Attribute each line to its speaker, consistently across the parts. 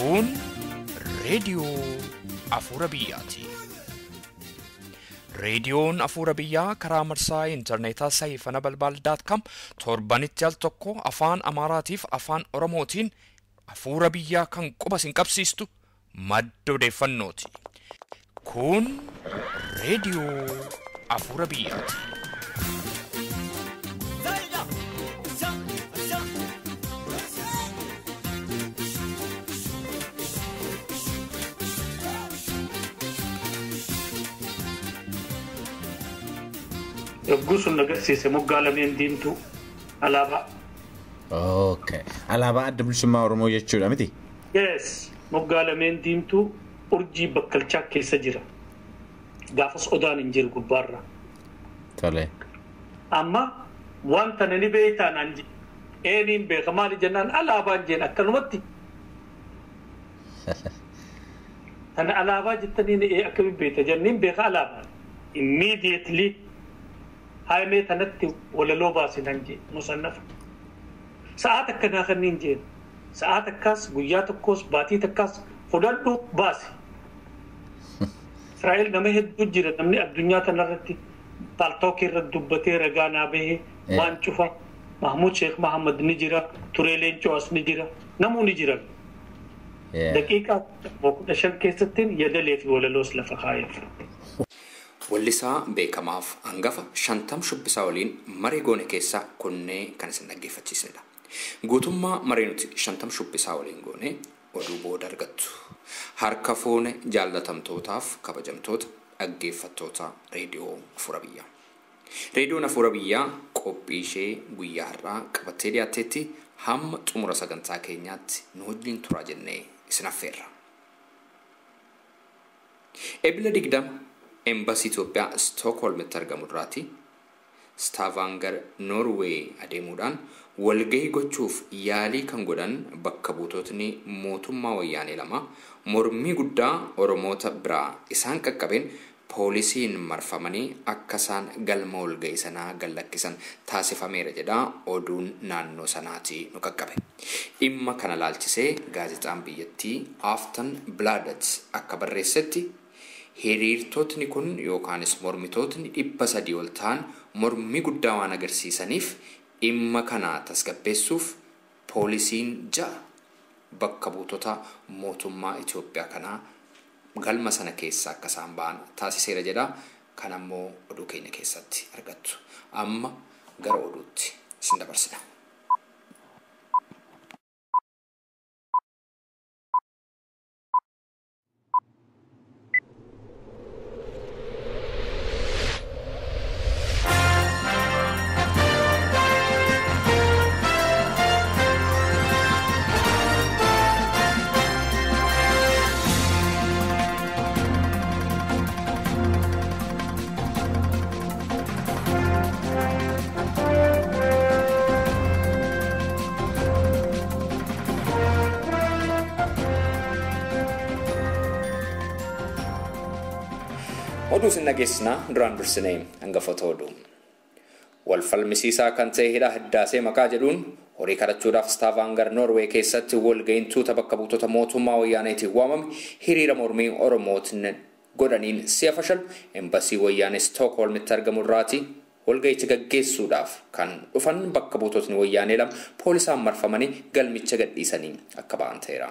Speaker 1: Kun reediyoo Afuura Biyyaati. Reediyoon Afuura Biyyaa karaa marsaa intarneetaa saayifana balbaal.com torbanitti al tokko afaan Amaaraatiif afaan Oromootiin Afuura Biyyaa kan quba sin qabsiistu madda odeeffannooti. Kun reediyoo Afuura Biyyaati.
Speaker 2: Yogguu sun agarsiise moggaa lameen diimtuu alaabaa.
Speaker 3: Okay. Alaabaa Adda Bilisummaa Oromoo jechuudha miti?
Speaker 2: Yes. Moggaa lameen diimtuu urjii bakkalchaa keessa jira. Gaafas odaan hin jiru gubbaarra.
Speaker 3: Tole.
Speaker 2: Amma wanta nani beektaa naan eeniin beeka maali jennaan alaabaan jeen akkanumatti. Tana alaabaa jettaniin ee akkamiin beekta jenniin beeka alaabaan. Immediately haayimee tanatti walaloo baasinan jee musannafa. Sa'aat akkanaa kanneen jeen. Sa'aat akkaas guyyaa tokkos baatii takkaas fudhadhu baasi. Israa'el nama hedduu jira namni addunyaa tanarratti paaltookii irratti dubbatee ragaa naa bahee waan cufa Mahmud Sheekh Mahammad ni jira Turee Leencoo as ni jira namuu ni jira. Daqiiqaa 15 keessatti yadalee fi walaloos lafa kaa'eef.
Speaker 1: Wallisaa beekamaaf hangafa 50 shubbisaa waliin maree goone keessaa kunneen kan isin dhaggeeffachiisanidha. Guutummaa maree nuti 50 shubbisaa waliin goone oduu booda argattu. Harka fuune jaallatamtootaaf kabajamtoota dhaggeeffattoota reediyoo Afuura Biyyaa. Reediyoon Afuura Biyyaa qophii ishee guyyaa har'aa qabattee dhiyaatteetti hamma xumura sagantaa keenyaatti nu wajjin turaa jennee isin affeerra. Ebila 20 Embassy Itoophiyaa Stookholmitti argamu duraati Staavanger Noorweey adeemuudhaan walgahii gochuuf yaalii kan godhan bakka buutotni mootummaa wayyaanee lama mormii guddaa Oromoota biraa isaan qaqqabeen poolisiin marfamanii akka isaan galma walgahii sanaa gallakkisan taasifameera jedha oduun naannoo sanaati nu qaqqabe. Dhimma kana laalchisee gaazexaan biyyattii Afton Bladet akka barreessetti hiriirtotni kun yookaanis mormitootni 300 ol ta'an mormii guddaa waan agarsiisaniif dhimma kana tasgabbeessuuf poolisiin 6 bakka buutota mootummaa Itoophiyaa kanaa galma sana keessa akka isaan ba'an taasiseera jedha. Kan ammoo oduu keenya keessatti argattu. Amma gara oduutti isin dabarsina. Oduu isin dhageessisnaa duraan dursinee hangafoota oduu. Wal falmisiisaa kan ta'e hidha Hiddaasee maqaa jedhuun horii kadhachuudhaaf Staavanger Noorwee keessatti walga'iin tuuta bakka buutota mootummaa wayyaaneetiin waamame hiriira mormii Oromootiin godhaniin si'a fashalu embasii wayyaanee Stookholmitti argamu irraati walga'icha gaggeessuudhaaf kan dhufan bakka buutotni wayyaanee lama poolisaan marfamanii galmicha gadhiisanii akka ba'an ta'eera.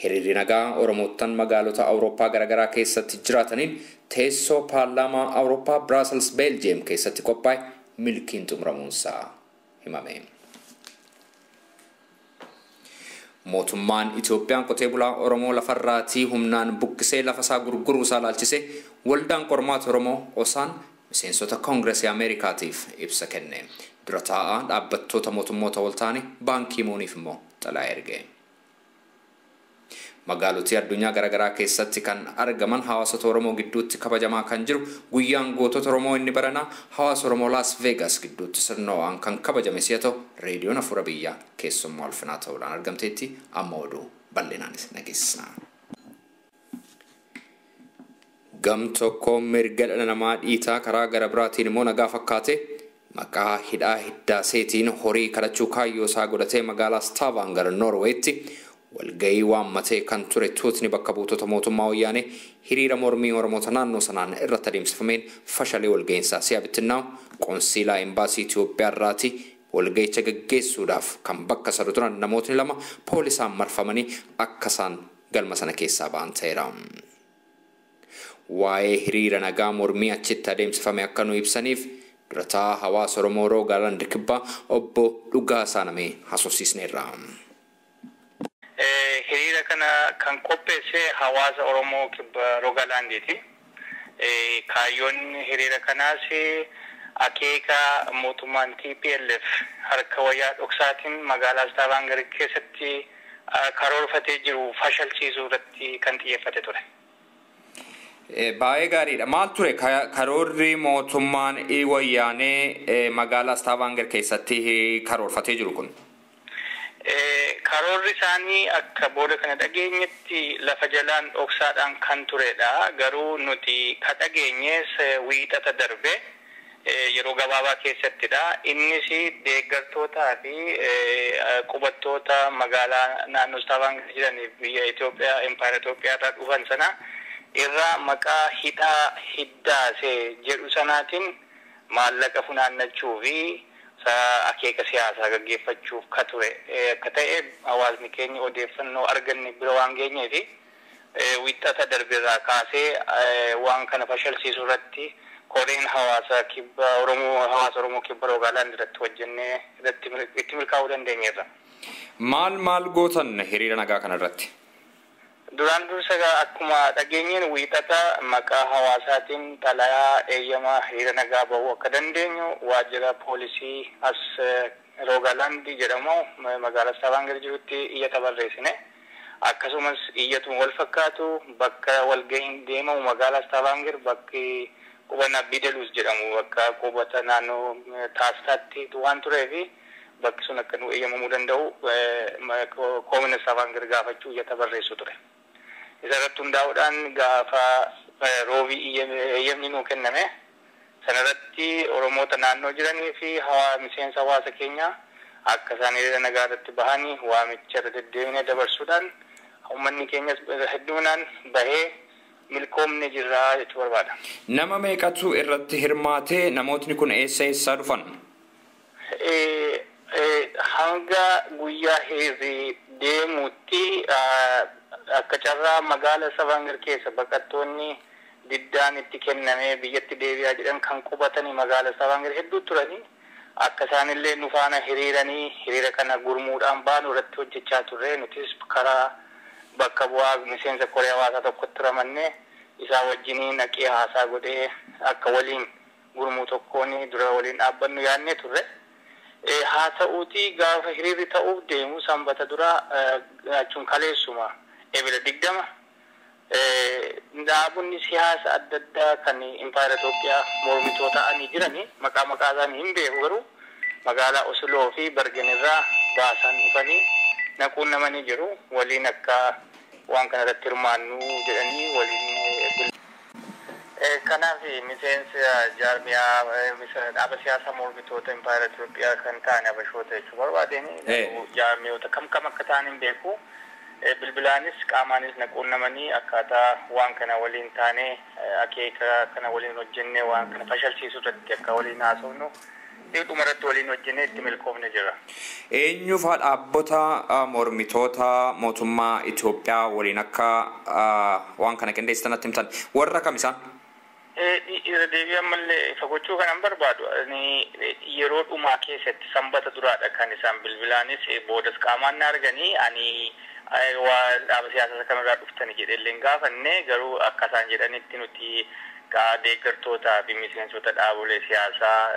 Speaker 1: Hiriirri nagaa Oromoottan magaalota Awurooppaa garaagaraa keessatti jiraataniin teessoo paarlaamaa Awurooppaa Biraasels Beeljeem keessatti qophaa'e milkiin xumuramuunsaa himame. Mootummaan Itoophiyaan qotee bulaa Oromoo lafarraatii humnaan buqqisee lafasaa gurguruusaa laalchisee waldaan qormaata Oromoo osaan miseensota Koongireesii Ameerikaatiif ibsa kenne. Dura taa'aa dhaabbattoota mootummoota waltaanii baankii muuniif immoo xalayaa erge. Magaalotii addunyaa garaagaraa keessatti kan argaman hawaasota Oromoo gidduutti kabajamaa kan jiru guyyaan gootota Oromoo inni baranaa hawaasa Oromoo Las Vegas gidduutti sirnaan kan kabajame si'a ta'u reediyoon Afuura Biyyaa keessummaa ulfinaa ta'uudhaan argamteetti amma oduu bal'inaan isin dhageessisna. Gam tokko mirga dhala namaa dhiitaa karaa gara biraatiin immoo nagaa fakkaate Maqaa hidhaa hiddaaseetiin horii kadhachuu kaayyoo isaa godhatee magaalaa Staavanger Noorweetti walgahii waammatee kan ture tuutni bakka buutota mootummaa wayyaanee hiriira mormii Oromoota naannoo sanaan irratti adeemsifameen fashalee walgahiinsaa si'a bittinnaa'u qoonsiilaa embaasii Itoophiyaa irraati walgahicha gaggeessuudhaaf kan bakka sana turan namootni lama poolisaan marfamanii akka isaan galma sana keessaa ba'an ta'eera. Waa'ee hiriira nagaa mormii achitti adeemsifame akka nu ibsaniif durataa hawaasa Oromoo Rogaland Kibbaa obbo Dhugaasaa Namee haasofsiisneerra.
Speaker 4: Hiriira kana kan qopheesse hawaasa Oromoo Kibba Rogalandiiti. Kaayyoon hiriira kanaas akeeka mootummaan TPLF harka wayyaa dhoksaatiin magaalaa Stavanger keessatti karoorfatee jiru fashalsiisuu irratti kan xiyyeeffate ture.
Speaker 1: Baay'ee gaariidha. Maal ture karoorri mootummaan wayyaanee magaalaa Stavanger keessatti karoorfatee jiru kun?
Speaker 4: Karoorri isaanii akka booda kana dhageenyetti lafa jalaan dhoksaadhaan kan turedha. Garuu nuti ka dhageenyes wiixata darbe yeroo gabaabaa keessattidha. Innis deeggartootaa fi qubattoota magaalaa naannoo Stavanger jiraniif biyya Itoophiyaa, Impaayera Itoophiyaa irraa dhufan sana irraa maqaa hidhaa hiddaasee jedhu sanaatiin maallaqa funaannachuu fi akeeka siyaasaa gaggeeffachuuf ka ture akka ta'e hawaasni keenya odeeffannoo arganne bira waan geenyee fi wiixata darbeerraa kaasee waan kana fashalsiisuu irratti koreen hawaasa kibba Oromoo hawaasa Oromoo kibba Rogaland irratti hojjennee irratti itti milkaa'uu dandeenyeerra.
Speaker 1: Maal maal gootan hiriira nagaa kana irratti?
Speaker 4: Duraan dursa akkuma dhageenyeen wiixata maqaa hawaasaatiin xalayaa eeyyamaa hiriira nagaa bahuu akka dandeenyu waajjira poolisii as Rogaland jedhamu magaalaa Stavanger jirutti iyyata barreessine. Akkasumas iyyatuma wal fakkaatu bakka walgahiin deemamu magaalaa Stavanger bakki qubannaa Bidelus jedhamu bakka qubata naannoo Taastaatti waan tureefi bakki sun akka nu eeyyamamuu danda'u koomina Stavanger gaafachuu iyyata barreessu ture. Isa irratti hundaa'uudhaan gaafa roobii eeyyamni nuu kenname sanarratti Oromoota naannoo jiranii fi miseensa hawaasa keenyaa akka isaan hiriira nagaa irratti bahanii waamicha irra deddeebinee dabarsuudhaan uummanni keenyas hedduminaan bahee milkoomne jirra jechuu barbaada.
Speaker 1: Nama meeqatu irratti hirmaatee namootni kun eessa eessaa dhufan?
Speaker 4: Hanga guyyaa hiriirri deemutti akka carraa magaalaa Stavanger keessa baqattoonni diddaan itti kennamee biyyatti deebi'aa jedhan kan qubatanii magaalaa Stavanger hedduu turanii akka isaanillee nu faana hiriiranii hiriira kana gurmuudhaan baanu irratti hojjechaa turre. Nutis karaa bakka bu'aa miseensa koree hawaasaa tokkotti ramannee isaa wajjiniin naqee haasaa godhee akka waliin gurmuu tokkoon dura waliin dhaabbannu yaadnee turre. Haa ta'uutii gaafa hiriirri ta'uuf deemu sanbata duraa jechuun kaleessuma ebila 20 dhaabonni siyaasa adda addaa kan Impaayera Itoophiyaa mormitoota ta'anii jiranii maqaa maqaa isaanii hin beeku garuu magaalaa Osloo fi Bergen irraa baasan dhufanii naquun namanii jiru waliin akka waan kana irratti hirmaannu jedhanii waliin. Kanaaf miseensa jaarmiyaa dhaaba siyaasaa mormitoota Impaayera Itoophiyaa kan ta'an Habashoota jechuu barbaadeen jaarmiyoota kam kam akka ta'an hin beeku. Bilbilaanis qaamaanis naquunnamanii akkaataa waan kana waliin taanee akeeka kana waliin hojjennee waan kana fashalsiisuu irratti akka waliin haasofnu dhuma irratti waliin hojjennee itti milkoomne jira.
Speaker 1: Eenyufaa dhaabbota mormitoota mootummaa Itoophiyaa waliin akka waan kana qindeessitan natti himtan warra kam isaan?
Speaker 4: Irra deebii ammallee ifa gochuu kanan barbaadu yeroo dhumaa keessatti sanbata duraadha kan isaan bilbilaanis boodas qaamaan na arganii ani waa dhaaba siyaasaa kanarraa dhuftani jedhee hin gaafanne garuu akka isaan jedhanitti nuti deeggartootaa fi miseensota dhaabolee siyaasaa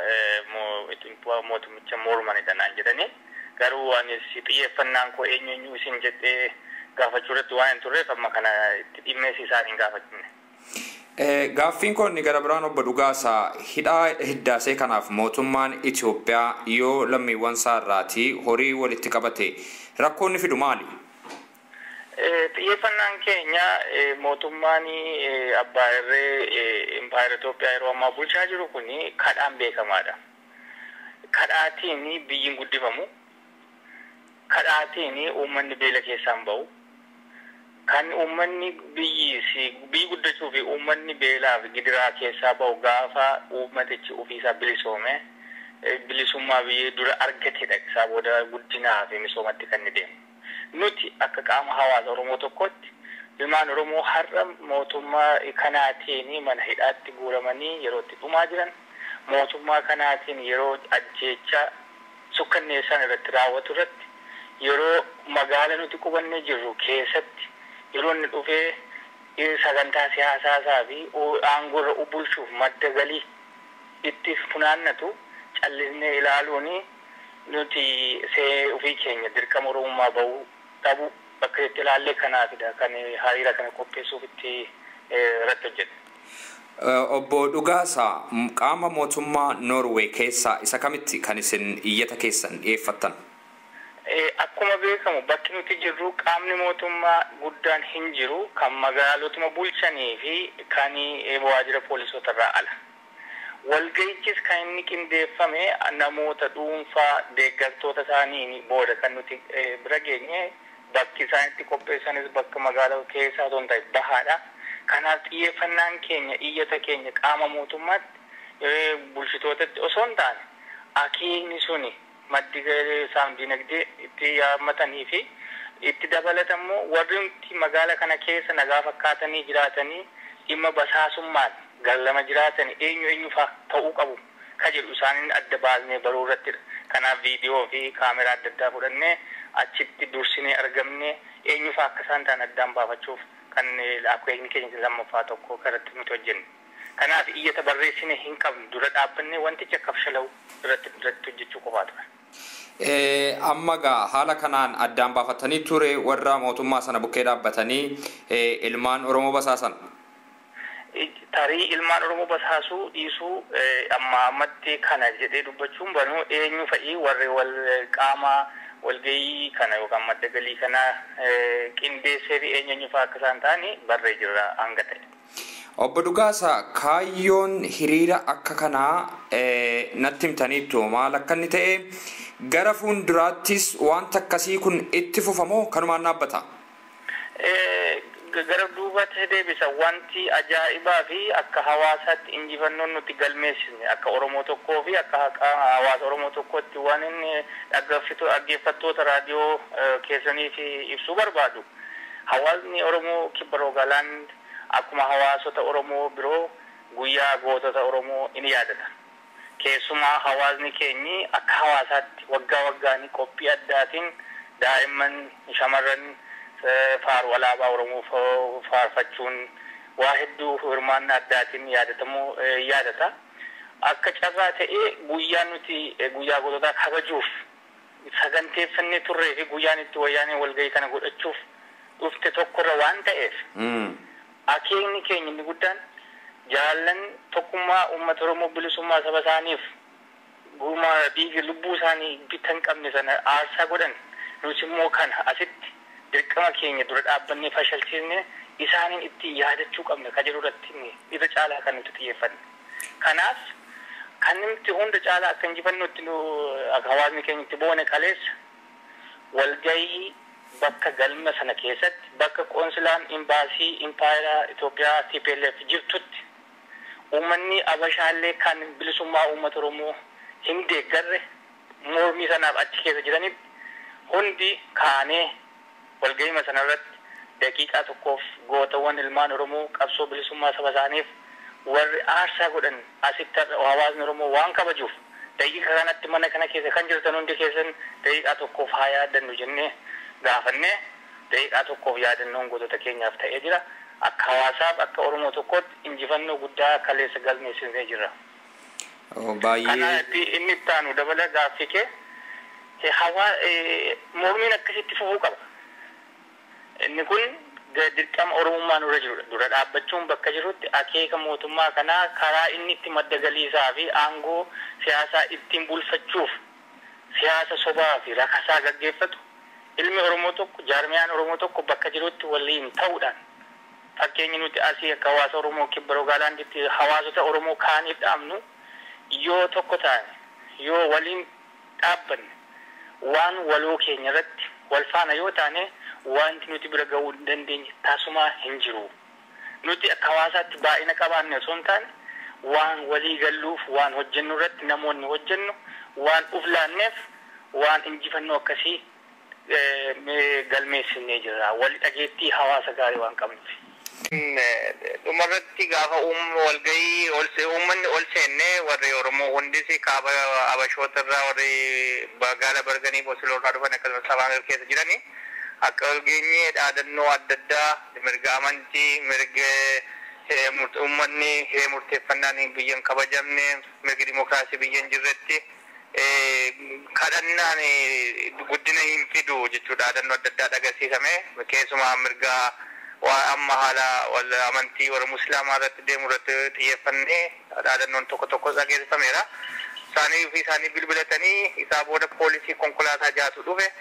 Speaker 4: mootummicha mormanidha naan jedhani. Garuu anis xiyyeeffannaan koo eenyu eenyu isin jedhee gaafachuu irratti waan hin turreef amma kana itti dhimmees isaan hin gaafatinne.
Speaker 1: Gaaffiin kun inni gara biraan obbo Dhugaasaa hidhaa hiddaasee kanaaf mootummaan Itoophiyaa yoo lammiiwwan isaa irraatii horii walitti qabate rakkoonni fidu maali?
Speaker 4: Xiyyeeffannaan keenya mootummaan abbaa irree Impaayera Itoophiyaa yeroo ammaa bulchaa jiru kun kadhaan beekamaadha. Kadhaatiin biyyiin guddifamu, kadhaatiin uummanni beela keessaan ba'u, kan uummanni biyyi guddachuu fi uummanni beelaa fi gidiraa keessaa ba'u gaafa uummatichi ofiisaa bilisoome, bilisummaa biyya dura argatedha. Isaa booda guddinaa fi misoomatti kan inni deemu. Nuti akka qaama hawaasa Oromoo tokkotti ilmaan Oromoo har'a mootummaa kanaatiin mana hidhaatti guuramanii yeroo itti dhumaa jiran, mootummaa kanaatiin yeroo ajjeechaa sukkanneessaan irratti raawwatu irratti, yeroo magaala nuti qubannee jirru keessatti yeroo inni dhufee sagantaa siyaasaa isaa fi aangoo irra bulchuuf madda galii itti funaannatu callisnee ilaaluun nuti ofii keenya dirqama Oromummaa bahuu dhabuu bakka itti ilaallee kanaafidha kan hariira kana qopheessuuf itti irratti hojjete.
Speaker 1: Obbo Dhugaasaa, qaama mootummaa Noorwee keessaa isa kamitti kan isin iyyata keessan dhiyeeffattan?
Speaker 4: Akkuma beekamu bakki nuti jirru qaamni mootummaa guddaan hin jiru, kan magaalotuma bulchanii fi kan waajjira poolisootarraa ala. Walga'ichis kan inni qindeeffame namoota dhuunfaa deeggartoota isaaniin booda kan nuti bira geenye. Bakki isaan itti qopheessanis bakka magaalaa keessaa osoo hin ta'in bahaadha. Kanaaf xiyyeeffannaan keenya iyyata keenya qaama mootummaatti bulchitootatti osoo hin taane akeekni suni maddi isaan dinagdee itti yaammatanii fi itti dabalatammoo warri nuti magaala kana keessa nagaa fakkaatanii jiraatanii dhimma basaasummaan gallama jiraatan eenyu eenyu fa'aa ta'uu qabu ka jedhu isaaniin adda baasnee baruu irrattidha. Kanaaf viidiyoo fi kaameraa adda addaa fudhannee achitti dursinee argamnee eenyu fa'aa akka isaan ta'an addaan baafachuuf kan akeekni keenya lammaffaa tokko irratti nuti hojjenne. Kanaaf iyyata barreessine hin qabnu, dura dhaabbannee wantichi akka fashalaa'u irratti hojjechuu qofaa ture.
Speaker 1: Amma gaa haala kanaan addaan baafatanii ture warra mootummaa sana bukkee dhaabbatanii ilmaan Oromoo basaasan.
Speaker 4: Tarii ilmaan Oromoo basaasuu dhiisuu amma ammatti kana jedhee dubbachuun banuu eenyu fa'ii warri wal qaama walgahii kana yookaan madda galii kana qindeessee fi eenyu fa'aa akka isaan ta'anii barree jirra hanga ta'e.
Speaker 1: Obbo Dhugaasaa, kaayyoon hiriira akka kanaa natti himtaniittu maal akka inni ta'e, gara fuulduraattis wanta akkasii kun itti fufamoo kanumaan dhaabbata?
Speaker 4: Gara duubaatti deebisa. Wanti ajaa'ibaa fi akka hawaasaatti injifannoon nuti galmeessine akka Oromoo tokkoo fi akka hawaasa Oromoo tokkootti waan inni dhaggeeffattoota raadiyoo keessanii fi ibsuu barbaadu. Hawaasni Oromoo kibba Rogaland akkuma hawaasota Oromoo biroo guyyaa gootota Oromoo ni yaadata. Keessumaa hawaasni keenyi akka hawaasaatti waggaa waggaan qophii addaatiin daa'imman shamarran faaru alaabaa Oromoo faarfachuun waa hedduu hirmaannaa addaatiin yaadatamuu yaadata. Akka carraa ta'ee guyyaa nuti guyyaa goototaa kabajuuf saganteeffannee turree fi guyyaan itti wayyaanee walgahii kana godhachuuf dhufte tokkorra waan ta'eef akeekni keenya inni guddaan jaallan tokkummaa uummata Oromoo bilisummaa saba isaaniif gumaa dhiiga lubbuu isaanii bitan qabne sana aarsaa godhan, nuti immoo kana asitti dirqama keenya dura dhaabbannee fashalsiisne isaaniin itti yaadachuu qabna ka jedhu irratti irra caalaa kan nuti xiyyeeffanne. Kanaaf kan nuti hunda caalaa akka injifannootti hawaasni keenya itti boone kaleessa walgahii bakka galma sana keessatti bakka qoonsilaan imbaasii impaayeraa Itoophiyaa TPLF jirtutti uummanni Abashaallee kan bilisummaa uummata Oromoo hin deeggarre mormii sanaaf achi keessa jiranitti hundi kaanee walgahii sanarratti daqiiqaa tokkoof gootawwan ilmaan Oromoo qabsoo bilisummaa saba isaaniif warri aarsaa godhan asitti hawaasni Oromoo waan kabajuuf daqiiqa kanatti mana kana keessa kan jirtan hundi keessan daqiiqaa tokkoof haa yaadannu jennee gaafannee daqiiqaa tokkoof yaadannoon gootota keenyaaf ta'ee jira. Akka hawaasaaf akka Oromoo tokkootti injifannoo guddaa kaleessa galmeessisnee jirra.
Speaker 1: Baay'ee.
Speaker 4: Inni itti aanu dabala gaaffii kee mormiin akkasitti fufuu qaba. Inni kun dirqama Oromummaa nurra jirudha. Dura dhaabbachuun bakka jirutti akeeka mootummaa kanaa karaa inni itti madda galii isaa fi aangoo siyaasaa ittiin bulfachuuf siyaasa sobaa fi rakasaa gaggeeffatu ilmi Oromoo tokko jaarmiyaan Oromoo tokko bakka jirutti waliin ta'uudhaan fakkeenyi nuti asii akka hawaasa Oromoo kibba Rogaalaanditti hawaasota Oromoo kaaniif dhaabnu yoo tokko taane Yoo waliin dhaabbanne, waan waloo keenya irratti wal faana yoo taane, wanti nuti bira ga'uu dandeenye tasumaa hin jiru. Nuti akka hawaasaatti baay'ina qabaanne osoo hin taane, waan walii galluuf, waan hojjennu irratti namoonni hojjennu waan uf laanneef, waan injifannoo akkasii galmeessinee jira. Wal dhageettii hawaasa gaarii waan qabnuuf.
Speaker 5: Dhumarratti gaafa walgahii uummanni ol seenne, warri Oromoo hundis, kaaba Abashoota irraa, warri magaala Barganii Bosiloo irraa dhufan, akkasumas Stavanger keessa jirani, akka ol geenyee dhaadannoo adda addaa, mirga amantii, mirga uummanni hiree murteeffannaan biyya hin kabajamne, mirgi dimokiraasii biyya hin jirretti kadhannaan guddina hin fidu jechuudha, dhaadannoo adda addaa dhagarsiisame. Keessumaa mirga waa amma haala wal amantii warra Musliimaa irratti deemu irratti xiyyeeffannee dhaadannoon tokko tokko dhageessifameera. Isaanii fi isaanii bilbilatanii, isaa booda poolisii konkolaataa jaatu dhufe.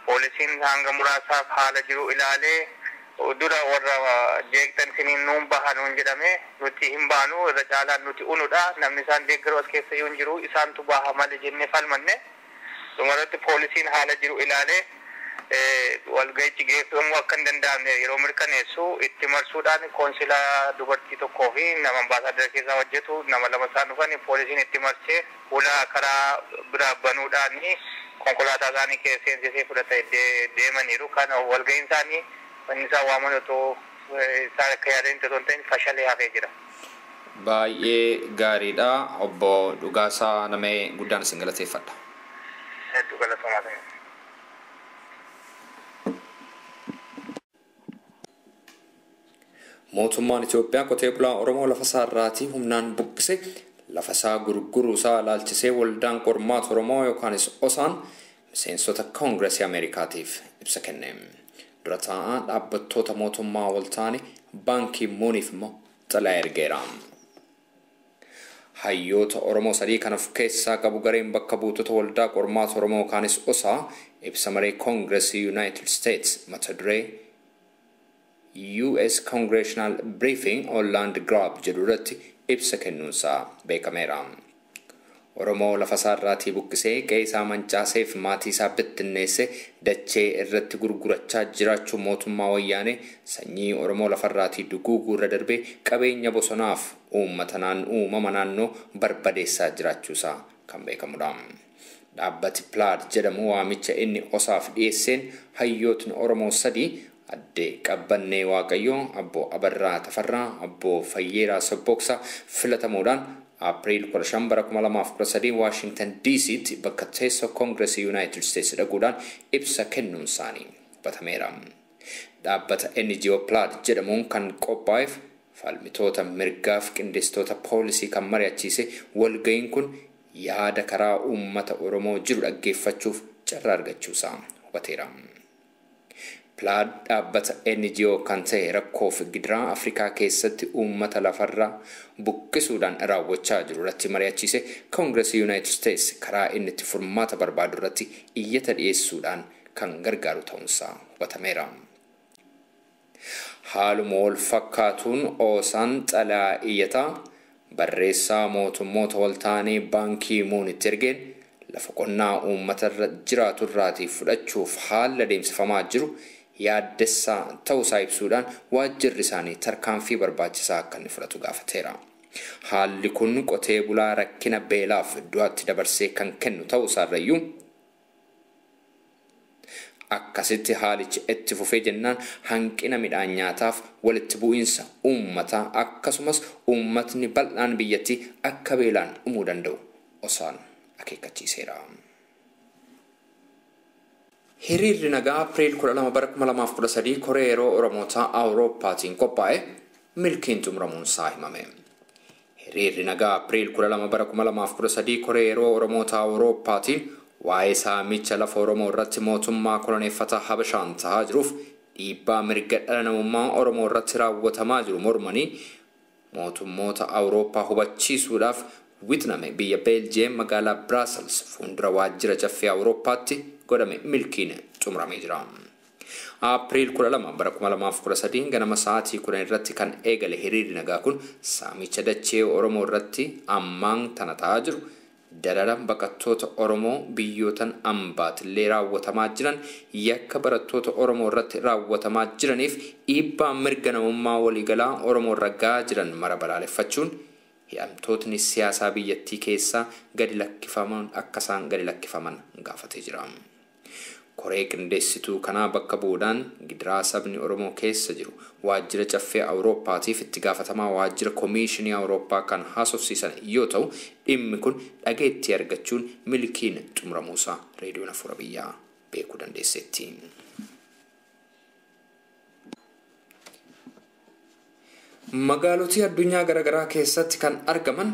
Speaker 5: Poolisiin hanga muraasaaf haala jiru ilaalee, dura warra jeeqxan siniin nuun baha nuun jedhame, nuti hin baanu, irra caalaan nuti unudha, namni isaan deeggaru as keessa yoo hin jiru, isaantu baha malee jennee falmanne. Dhumarratti poolisiin haala jiru ilaalee, walga'ichi geeffamuu akka hin danda'amne yeroo mirkaneessu, itti marsuudhaan koonsilaa dubartii tokkoo fi nama ambaasaadara keessaa hojjetu, nama lama isaan dhufan, poolisiin itti marsee ulaa karaa biraa banuudhaan konkolaataa isaanii keessa seensisee fudhata deemaniiru. Kana walga'iin isaanii wanni isaan waaman otoo isaan akka yaadanitti otoo hin ta'in fashalee hafee jira.
Speaker 1: Baay'ee gaariidha. Obbo Dhugaasaa Namee, guddaan isin galateeffadha.
Speaker 5: Hedduu galatoomaa ta'e.
Speaker 1: Mootummaan Itoophiyaa qotee bulaa Oromoo lafa isaarraatii humnaan buqqise lafa isaa gurguruu isaa ilaalchisee waldaan qormaata Oromoo yookaanis OSAan miseensota Koongiresii Ameerikaatiif ibsa kenne. Dura taa'aa dhaabbattoota mootummaa waltaane Baan Kii Muuniif immoo xalayaa ergeera. Hayyoota Oromoo sadii kan of keessaa qabu gareen bakka buutota waldaa qormaata Oromoo yookaanis OSA ibsa maree Koongiresii Yuunaayitid Steets mata duree US Congressional Briefing on Land Grab jedhu irratti ibsa kennuunsaa beekameera. Oromoo lafa isaarraatii buqqisee, qe'ee isaa mancaasee fi maatii isaa bittinneessee dachee irratti gurgurachaa jiraachuu mootummaa Wayyaanee sanyii Oromoo lafarraatii duguuguu irra darbee qabeenya bosonaaf uummata uumama naannoo barbadeessaa jiraachuusaa kan beekamudha. Dhaabbati Plaid jedhamu waamicha inni OSAaf dhiyeesseen hayyootni Oromoo sadii, Addee Qabbannee Waaqayyoo, Abbo Abarraa Tafarraa, Abbo Fayyeeraa Sabbooksaa, filatamuudhaan April 15 bara 2013 Waashingtan DC'tti bakka teessoo Koongiresii Yuunaayitid Steets dhaquudhaan ibsa kennuun isaanii hubatameera. Dhaabbata NGO Plaid jedhamuun kan qophaa'eef falmitoota mirgaaf qindeessitoota poolisii kan mari'achiise walga'iin kun yaada karaa uummata Oromoo jiru dhaggeeffachuuf carraa argachuusaa hubateera. Plaid dhaabbata NGO kan ta'e rakkoo fi gidiraa Afrikaa keessatti uummata lafarraa buqqisuudhaan raawwachaa jiru irratti mari'achiise Koongiresii Yuunaayitid Steets karaa inni itti furmaata barbaadu irratti iyyata dhiyeessuudhaan kan gargaaru ta'uunsaa hubatameera. Haaluma wal fakkaatuun OSAan xalayaa iyyataa barreessaa mootummoota waltaanee Baan Kii Muunitti ergeen lafa qonnaa uummata irra jiraatu irraatii fudhachuuf haala adeemsifamaa jiru yaaddessaa ta'uusaa ibsuudhaan waajjirri isaanii tarkaanfii barbaachisaa akka inni fudhatu gaafateera. Haalli kun qotee bulaa rakkina beelaaf du'aatti dabarsee kan kennu ta'uusaarrayyuu, akkasitti haalichi itti fufee jennaan hanqina midhaan nyaataaf, walitti bu'iinsa uummataa, akkasumas uummatni bal'aan biyyattii akka beelaan dhumuu danda'u OSAan akeekkachiiseera. Hiriirri nagaa April 12 bara 2013 Koree yeroo Oromoota Awurooppaatiin qophaa'e milkiin xumuramuunsaa himame. Hiriirri nagaa April 12 bara 2013 Koree yeroo Oromoota Awurooppaatiin waa'ee saamicha lafa Oromoo irratti mootummaa koloneeffataa Habashaan tahaa jiruuf dhiibbaa mirga dhala namummaa Oromoo irratti raawwatamaa jiru mormanii mootummoota Awurooppaa hubachiisuudhaaf wixiname biyya Beeljiyeem magaalaa Biraasels fuuldura waajjira Caffee Awurooppaatti godhame milkiin xumuramee jira. April 12 bara 2013 ganama sa'aatii 10 irratti kan eegale hiriirri nagaa kun saamicha dachee Oromoo irratti ammaan tana ta'aa jiru Darara baqattoota Oromoo biyyootan ambaatillee raawwatamaa jiran, yakka barattoota Oromoo irratti raawwatamaa jiraniif dhiibbaa mirga namummaa waliigalaa Oromoo irra gahaa jiran mara balaaleffachuun hidhamtootni siyaasaa biyyattii keessaa gadi lakkifaman akka isaan gadi lakkifaman gaafatee jira. Koree qindeessituu kanaa bakka bu'uudhaan gidiraa sabni Oromoo keessa jiru waajjira caffee Awurooppaatiif itti gaafatamaa waajjira Koomishinii Awurooppaa kan haasofsiisan yoo ta'u, dhimmi kun dhageettii argachuun milkiin xumuramuusaa Reediyoon Afuura Biyyaa beekuu dandeesseetti. Magaalotii addunyaa garaagaraa keessatti kan argaman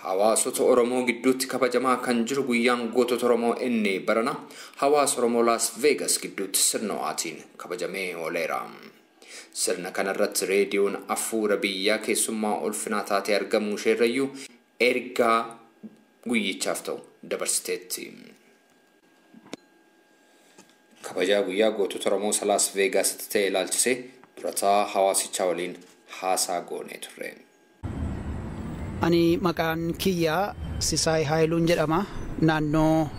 Speaker 1: hawaasota Oromoo gidduutti kabajamaa kan jiru guyyaan gootota Oromoo inni barana hawaasa Oromoo Las Vegas gidduutti sirna ho'aatiin kabajamee ooleera. Sirna kanarratti reediyoon Afuura Biyyaa keessummaa ulfinaa taatee argamuu isheerrayyuu ergaa guyyichaaf ta'u dabarsiteetti. Kabajaa guyyaa gootota Oromoo Las Veegasitti ta'e ilaalchisee durataa hawaasichaa waliin haasaa goonee turre.
Speaker 6: Ani maqaan kiyyaa Sisaay Haayiluun jedhama. Naannoo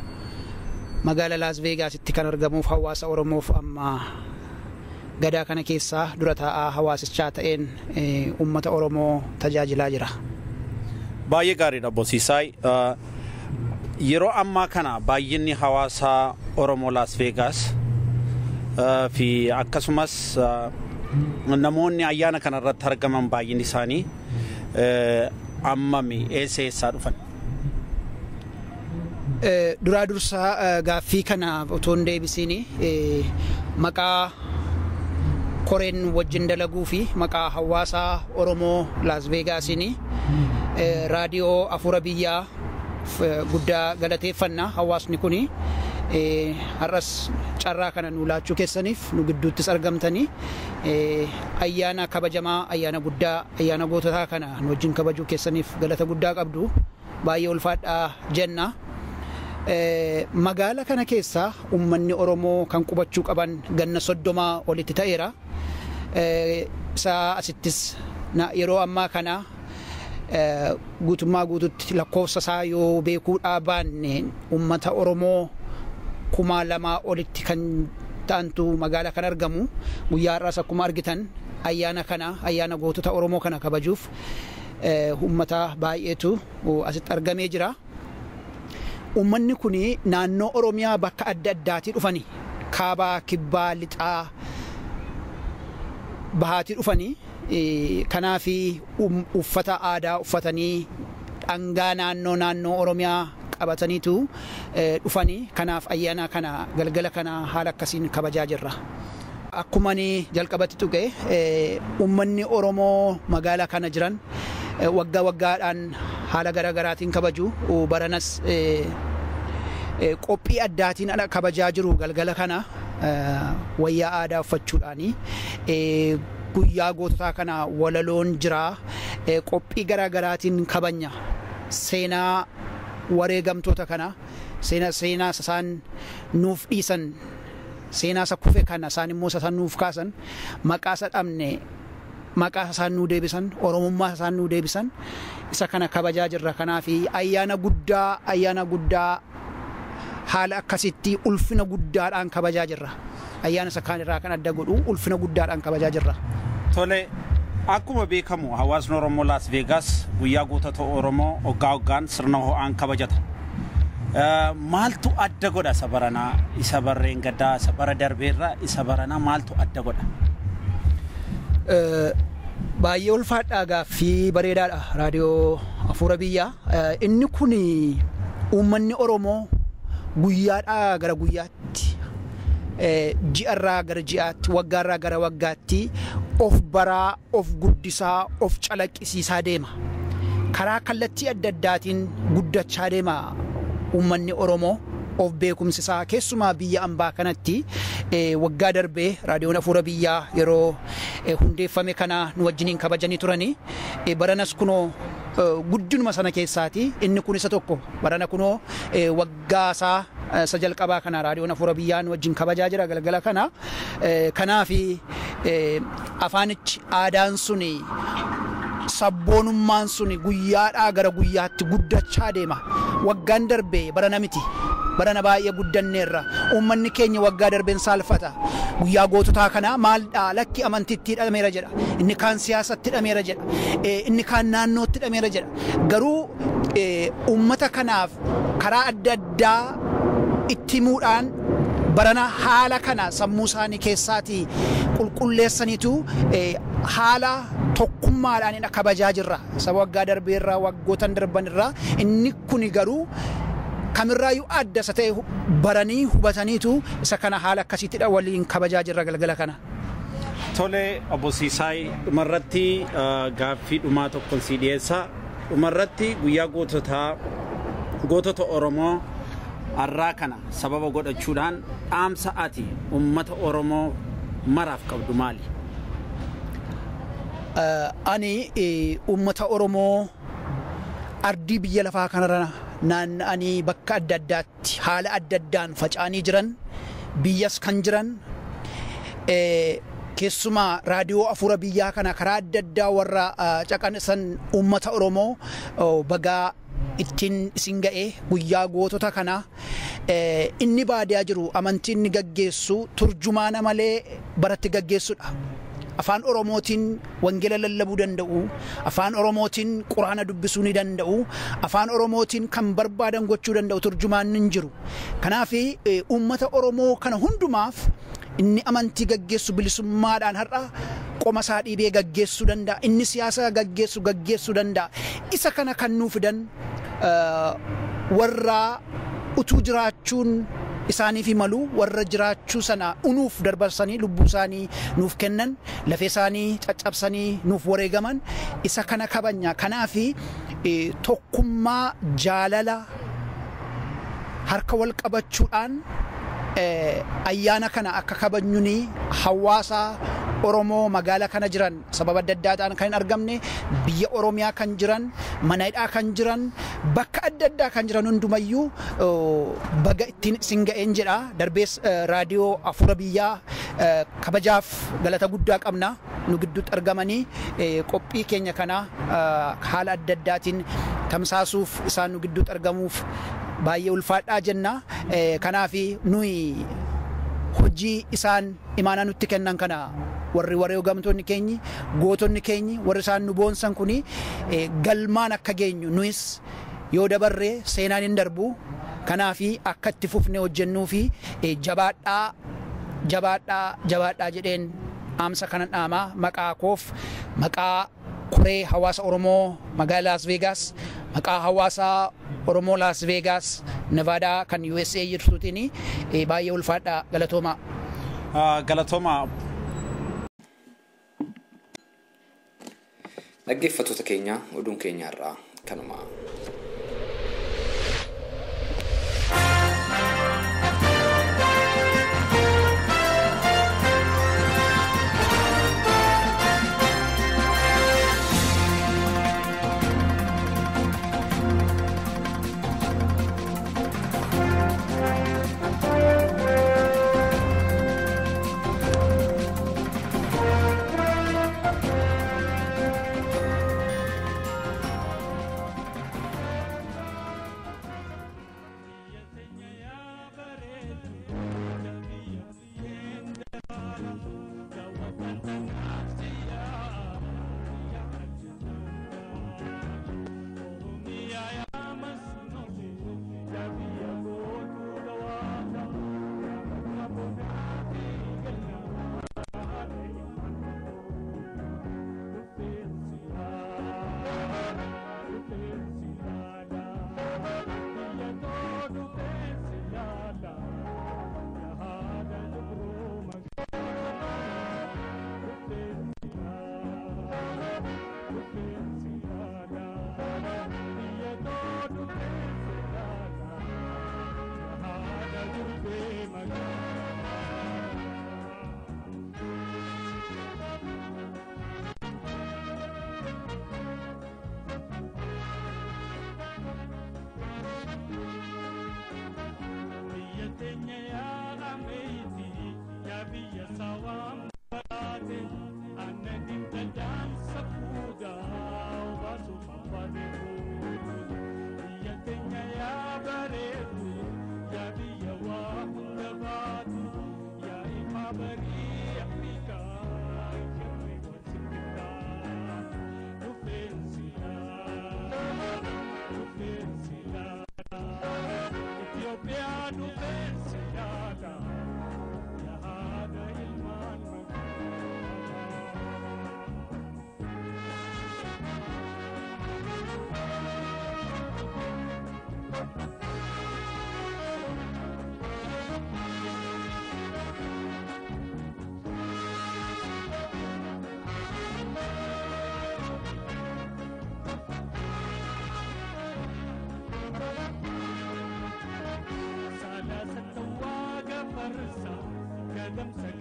Speaker 6: magaala Las Veegasitti kan argamuuf hawaasa Oromoof amma gadaa kana keessaa dura taa'aa hawaasichaa ta'een uummata Oromoo tajaajilaa jira.
Speaker 7: Baay'ee gaariidha obbo Sisaay. Yeroo ammaa kana baay'inni hawaasa Oromoo Las Vegas fi akkasumas namoonni ayyaana kana irratti argaman baay'inni isaanii ammami, eessa eessaa dhufan?
Speaker 6: Duraa dursaa gaaffii kana otoo hin deebisiin maqaa koreen wajjin dalaguu fi maqaa hawaasa Oromoo Las Veegasiin raadiyoo Afuura Biyyaa guddaa galateeffanna. Hawaasni kuni har'as carraa kana nu laachuu keessaniif nu gidduuttis argamtanii ayyaana kabajamaa, ayyaana guddaa, ayyaana goototaa kana nu wajjin kabajuu keessaniif galata guddaa qabdu, baay'ee ulfaadhaa jenna. Magaala kana keessa uummanni Oromoo kan qubachuu qaban ganna 30 olitti ta'eera. Isaa asittis yeroo ammaa kana guutummaa guututti lakkoofsa isaa yoo beekuu baanne uummata Oromoo 2000 olitti kan ta'antu magaala kan argamu. Guyyaa har'aas akkuma argitan ayyaana kana, ayyaana gootota Oromoo kana kabajuuf uummata baay'eetu asitti argamee jira. Uummanni kun naannoo Oromiyaa bakka adda addaatii dhufani, kaabaa, kibbaa, lixaa, bahaatii dhufani. Kanaaf uffata aadaa uffatanii dhangaa naannoo Oromiyaa qabataniitu dhufanii, kanaaf ayyaana kana galgala kana haala akkasiin kabajaa jirra. Akkuma ani jalqabatti tuqe, uummanni Oromoo magaalaa kana jiran waggaa waggaadhaan haala garaagaraatiin kabaju. Baranas qophii addaatiin kabajaa jiru galgala kana wayyaa aadaa uffachuudhaani. Guyyaa goototaa kana walaloon jira, qophii garaagaraatiin kabanya. Seenaa wareegamtoota kana, seenaa isaan nuuf dhiisan, seenaa isa kufe kana isaan immoo isaan nuuf kaasan, maqaa isa dhabne maqaa isaan nuu deebisan, Oromummaa isaan nuu deebisan, isa kana kabajaa jirra. Kanaaf ayyaana guddaa, ayyaana guddaa haala akkasitti ulfina guddaadhaan kabajaa jirra. Ayyaana isa kaan irraa kan adda godhu ulfina guddaadhaan kabajaa jirra.
Speaker 7: Tole, akkuma beekamu hawaasni Oromoo Las Vegas guyyaa gootota Oromoo waggaa waggaan sirna ho'aan kabajata. Maaltu adda godha isa baranaa, isa barreen gaddaa, isa bara darbeerraa isa baranaa maaltu adda godha?
Speaker 6: Baay'ee ulfaadhaa, gaaffii bareedaadha raadiyoo Afuura Biyyaa. Inni kun uummanni Oromoo guyyaadhaa gara guyyaatti, ji'arraa gara ji'aatti, waggaarraa gara waggaatti of baraa, of guddisaa, of calaqqisiisaa deema. Karaa kallattii adda addaatiin guddachaa deema uummanni Oromoo of beekumsisaa, keessumaa biyya ambaa kanatti. Waggaa darbee raadiyoon Afuura Biyyaa yeroo hundeeffame kana nu wajjiniin kabajanii turanii, baranas kunoo guddinuma sana keessaati inni kun isa tokko. Barana kunoo waggaa isaa isa jalqabaa kana raadiyoon Afuura Biyyaa nu wajjin kabajaa jira galgala kana. Kanaaf afaanichi aadaan suni Sabboonummaan suni guyyaadhaa gara guyyaatti guddachaa deema. Waggaan darbee barana miti. Barana baay'ee guddanneerra. Uummanni keenya waggaa darbeen saalfata. Guyyaa goototaa kanaa maaldhaa lakki amantiitti hidhameera jedha. Inni kaan siyaasatti hidhameera jedha. Inni kaan naannootti hidhameera jedha. Garuu uummata kanaaf karaa adda addaa itti himuudhaan barana haala kana sammuu isaanii keessaatii qulqulleessaniitu haala tokkummaadhaan kabajaa jirra. Saba waggaa darbeerraa waggootan darbanirraa inni kuni garuu kamirraayyuu adda isa ta'e baranii hubataniitu isa kana haala akkasiittidha waliin kabajaa jirra galgala kana.
Speaker 7: Tole obbo Siisaay dhumarratti gaaffii dhumaa tokkoon si dhiyeessa. Dhumarratti guyyaa gootota Oromoo har'aa kana sababa godhachuudhaan dhaamsa ati uummata Oromoo maraaf qabdu maali?
Speaker 6: Ani uummata Oromoo ardii biyya lafaa kanarra naanna'anii bakka adda addaatti haala adda addaan faca'anii jiran biyyas kan jiran keessumaa raadiyoo afuura biyyaa kana karaa adda addaa warra caqasan uummata Oromoo bagaa ittiin isin ga'e guyyaa gootota kana inni baadiyaa jiru amantiin inni gaggeessu turjumaana malee baratti gaggeessudha. Afaan Oromootiin wangeela lallabuu danda'u, afaan Oromootiin quraana dubbisuu ni danda'u, afaan Oromootiin kan barbaadan gochuu danda'u turjumaan hin jiru. Kanaaf uummata Oromoo kana hundumaaf inni amantii gaggeessu bilisummaadhaan har'a qoma isaa dhiibee gaggeessuu danda'a, inni siyaasa gaggeessu gaggeessuu danda'a. Isa kana kan nuu fidan warra utuu jiraachuun isaaniif malu warra jiraachuu sana unuuf dabarsanii lubbuu isaanii nuuf kennan lafee isaanii caccabsanii nuuf wareegaman isa kana kabajna. Kanaaf tokkummaa jaalala harka wal qabachuudhaan ayyaana kana akka kabajnuuni hawaasa Oromoo magaalaa kana jiran sababa adda addaatiin kan hin argamne biyya Oromiyaa kan jiran mana hidhaa kan jiran bakka adda addaa kan jiran hundumayyuu baga ittiin isin ga'een jedha. Darbees raadiyoo afuura biyyaa kabajaaf galata guddaa qabna nu gidduutti argamanii qophii keenya kana haala adda addaatiin tamsaasuuf isaan nu gidduutti argamuuf baay'ee ulfaadhaa jenna. Kanaaf nuyi hojii isaan imaanaa nutti kennan kana warri wareegamtoonni keenyi gootonni keenyi warri isaan nu boonsan kuni galmaan akka geenyu nuyis yoo dabarree seenaan hin darbu. Kanaaf akka itti fufnee hojjennuu fi jabaadhaa jabaadhaa jabaadhaa jedheen dhaamsa kana dhaamaa maqaa koof maqaa koree hawaasa Oromoo magaalaa Las Vegas maqaa hawaasa Oromoo Las Vegas Nevada kan USA jirtuutiin baay'ee ulfaadhaa galatooma.
Speaker 7: Galatooma.
Speaker 1: Dhaggeeffattoota keenya oduun keenya irraa kanuma.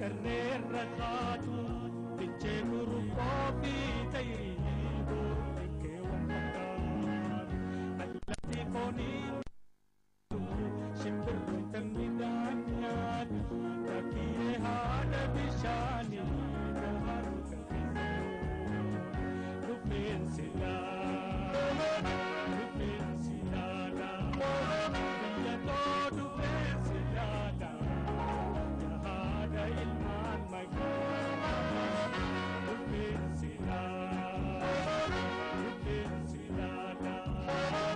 Speaker 8: Qarreerra taatu fichee kuruphoo fi tayirii boorkee wal fakkaatu. Allatti foonii shimbirroon midhaan nyaatu rakkiyee haadha bishaanii harka rufeensi laala rufeensi laala biyya too rufeensi laala yaada ilmaan magaalaa rufeensi laala rufeensi laala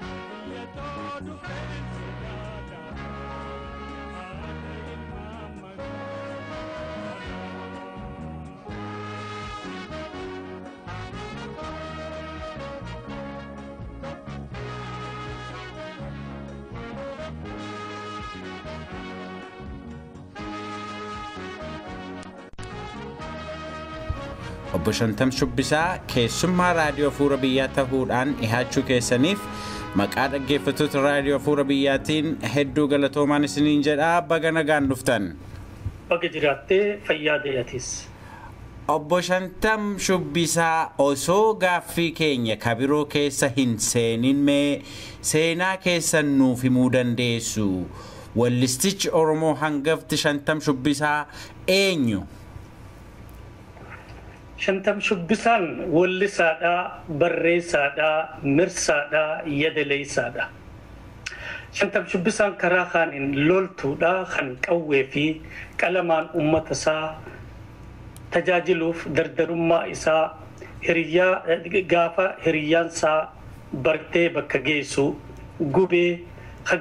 Speaker 8: biyya too rufeensi laala yaada ilmaan magaalaa.
Speaker 3: Obbo Shantam Shubbisaa keessummaa Raadiyoo Fuura Biyyaa ta'uudhaan dhihaachuu keessaniif maqaa dhaggeeffattoota Raadiyoo Fuura Biyyaatiin hedduu galatoomaan isiniin jedha baga nagaan dhuftan.
Speaker 2: Baga jiraattee fayyaa deeyatis.
Speaker 3: Obbo Shantam Shubbisaa osoo gaaffii keenya kabiroo keessa hin seenin mee seenaa keessan nuuf himuu dandeessu. Wallistichi Oromoo hangafti Shantam Shubbisaa eenyu?
Speaker 2: Shantam Shubbisaan wallisaadhaa, barreessaadhaa, mirsaadhaa, yadaleessaadha. Shantam Shubbisaan karaa kaaniin loltuudha kan qawwee fi qalamaan uummata isaa tajaajiluuf dardarummaa isaa hiriyaa gaafa hiriyyaan isaa bartee bakka geessu gubee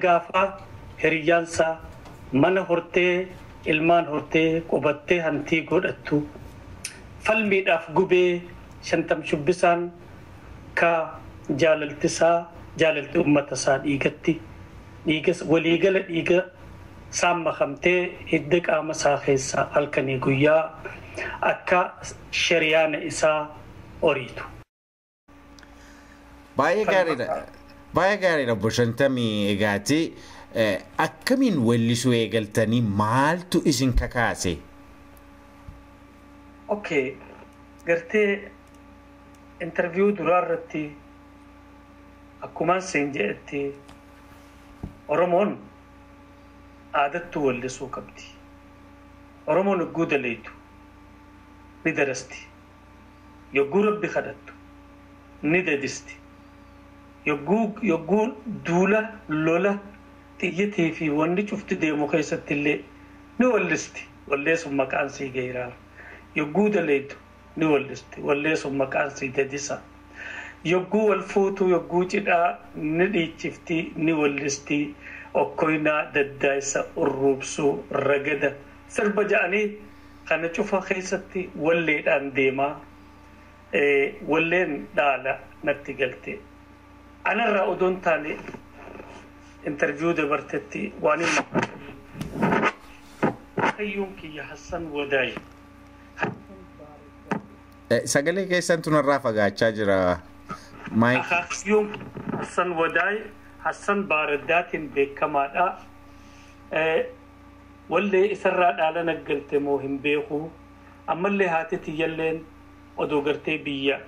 Speaker 2: gaafa hiriyyaan isaa mana hortee ilmaan hortee qubattee hantii godhattu falmiidhaaf gubee Shantam Shubbisaan ka jaalaltisaa jaalalti uummata isaa dhiigatti dhiiga waliigala dhiiga isaan makamtee hidda qaama isaa keessaa halkanii guyyaa akka shariyaana isaa horiitu.
Speaker 3: Baay'ee gaariidha. Baay'ee gaariidha obbo Shantamii egaati. Akkamiin weellisuu eegaltanii maaltu isin kakaase?
Speaker 2: Okay, gartee interviyuu duraa irratti akkumaan seen jedhetti Oromoon aadattuu weellisuu qabdi. Oromoon yogguu daleeytu ni darasti. Yogguu rabbi kadhattu ni dadisti. Yogguu duula lola xiyyitii fi wanni cufti deemu keessatti illee ni wallisti. Walleessuun maqaan sii geeraara. Yogguu daleeytu ni wallisti. Walleessuun maqaan sii dadisa. Yogguu wal fuutu yogguu cidhaa ni dhiichifti ni wallisti. Okkoynaa daddaayisa urruubsuu ragada sirba ja'anii kana cufa keessatti walleedhaan deemaa walleen dhaala natti galte. Anarraa odoon taane interviyuu dabartetti waan hin Hayyuun kiyya Hassan Wadaayi.
Speaker 3: Sagalee keessan tunarraa fagaachaa jira.
Speaker 2: Hayyuun Hassan Wadaayi Hassan Baaraddaatiin beekamaadha. Wallee isarraa dhaala naggalte moo hin beeku. Ammallee haati tiyyalleen odoo gartee biyya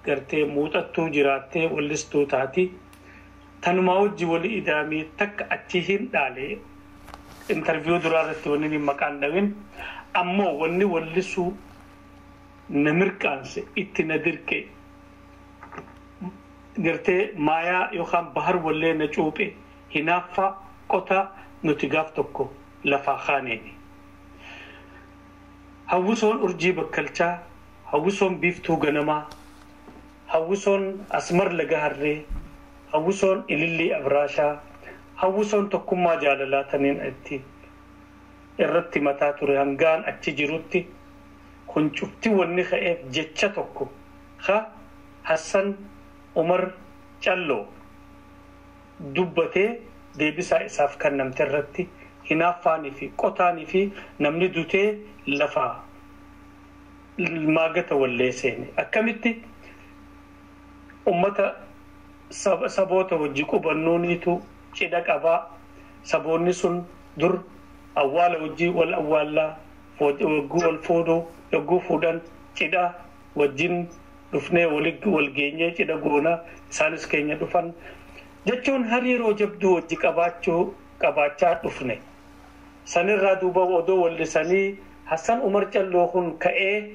Speaker 2: gartee muuxattuu jiraattee wallistuu taati. Tanumaa wajji wali idaamii takka achi hin dhaale interviyuu duraa irratti wanni inni maqaan dhawin ammoo wanni wallisuu na mirqaanse itti na dirqe gartee maayaa yookaan bahar wallee na cuuphe hinaaffaa qota nuti gaaf tokko lafaa kaaneeni. Hawwisoon urjii bakkalchaa, hawwisoon biiftuu ganamaa, hawwisoon asmar laga harree, hawwisoon ilillii abraashaa, hawwisoon tokkummaa jaalalaa taniin itti irratti mataa ture hangaan achi jirutti kun cufti wanni ka'eef jecha tokko ha Hassan Umar Calloo dubbatee deebisaa isaaf kennamte irratti hinaaffaanii fi qotaanii fi namni dutee lafaa maagata wallee seene. Akkamitti ummata saboota wajji qubannuunitu cidha qabaa saboonni sun dur awwaala wajji wal awwaallaa Yogguu wal fuudhu, yogguu fuudhan cidha wajjin dhufnee wal geenyee cidha goona, isaanis keenya dhufan. Jechuun hariiroo jabduu wajji qabaachaa dhufne. Sanirraa duuba odoo wallisanii Hassan Umar Calloo kun ka'ee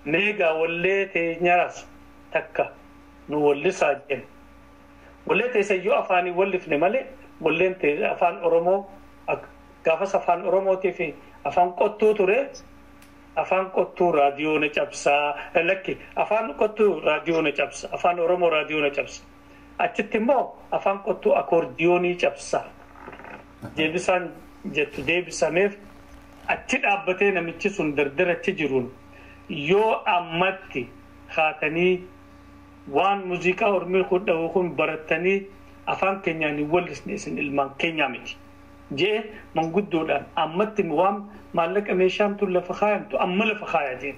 Speaker 2: meegaa wallee teenyaas takka nu wallisaa jenna. Wallee teessayyuu afaanii wallifne malee walleen afaan Oromoo gaafas afaan Oromootii fi afaan qottuu ture. Afaan qottuu raadiyoo na cabsaa, lakki afaan qottuu raadiyoo na cabsa, afaan Oromoo raadiyoo na cabsa. Achitti immoo afaan qottuu akoordiyoonii cabsa. Deebisaan jettu deebisameef achi dhaabbatee namichi sun dardarachi jiruun yoo ammatti kaatanii waan muuziqaa Oromii kun dhahu kun barattanii afaan keenyaan hin wallisne isin ilmaan keenyaa miti. Jee manguddoodhaan ammatti waan maallaqa meeshaan tun lafa kaayamtu amma lafa kaaya jeen.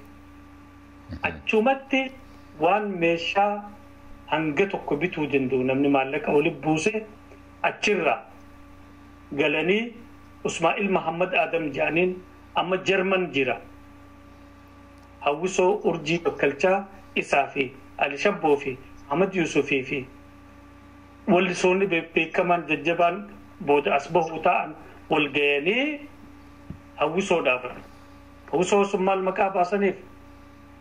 Speaker 2: Achumatti waan meeshaa hanga tokko bituu danda'u namni maallaqa walitti buuse achirraa galanii Usmaa'il Mahammad Adam jedhaniin amma Jarman jira. Hawwisoo Urjii Bakkalchaa isaa fi Ali Shabboo fi Ahmad Yusufii fi wallisoonni beekaman jajjabaan booda as bahuu ta'an wal ga'anii hawwisoo dhaaban. Hawwisoo sun maal maqaa baasaniif?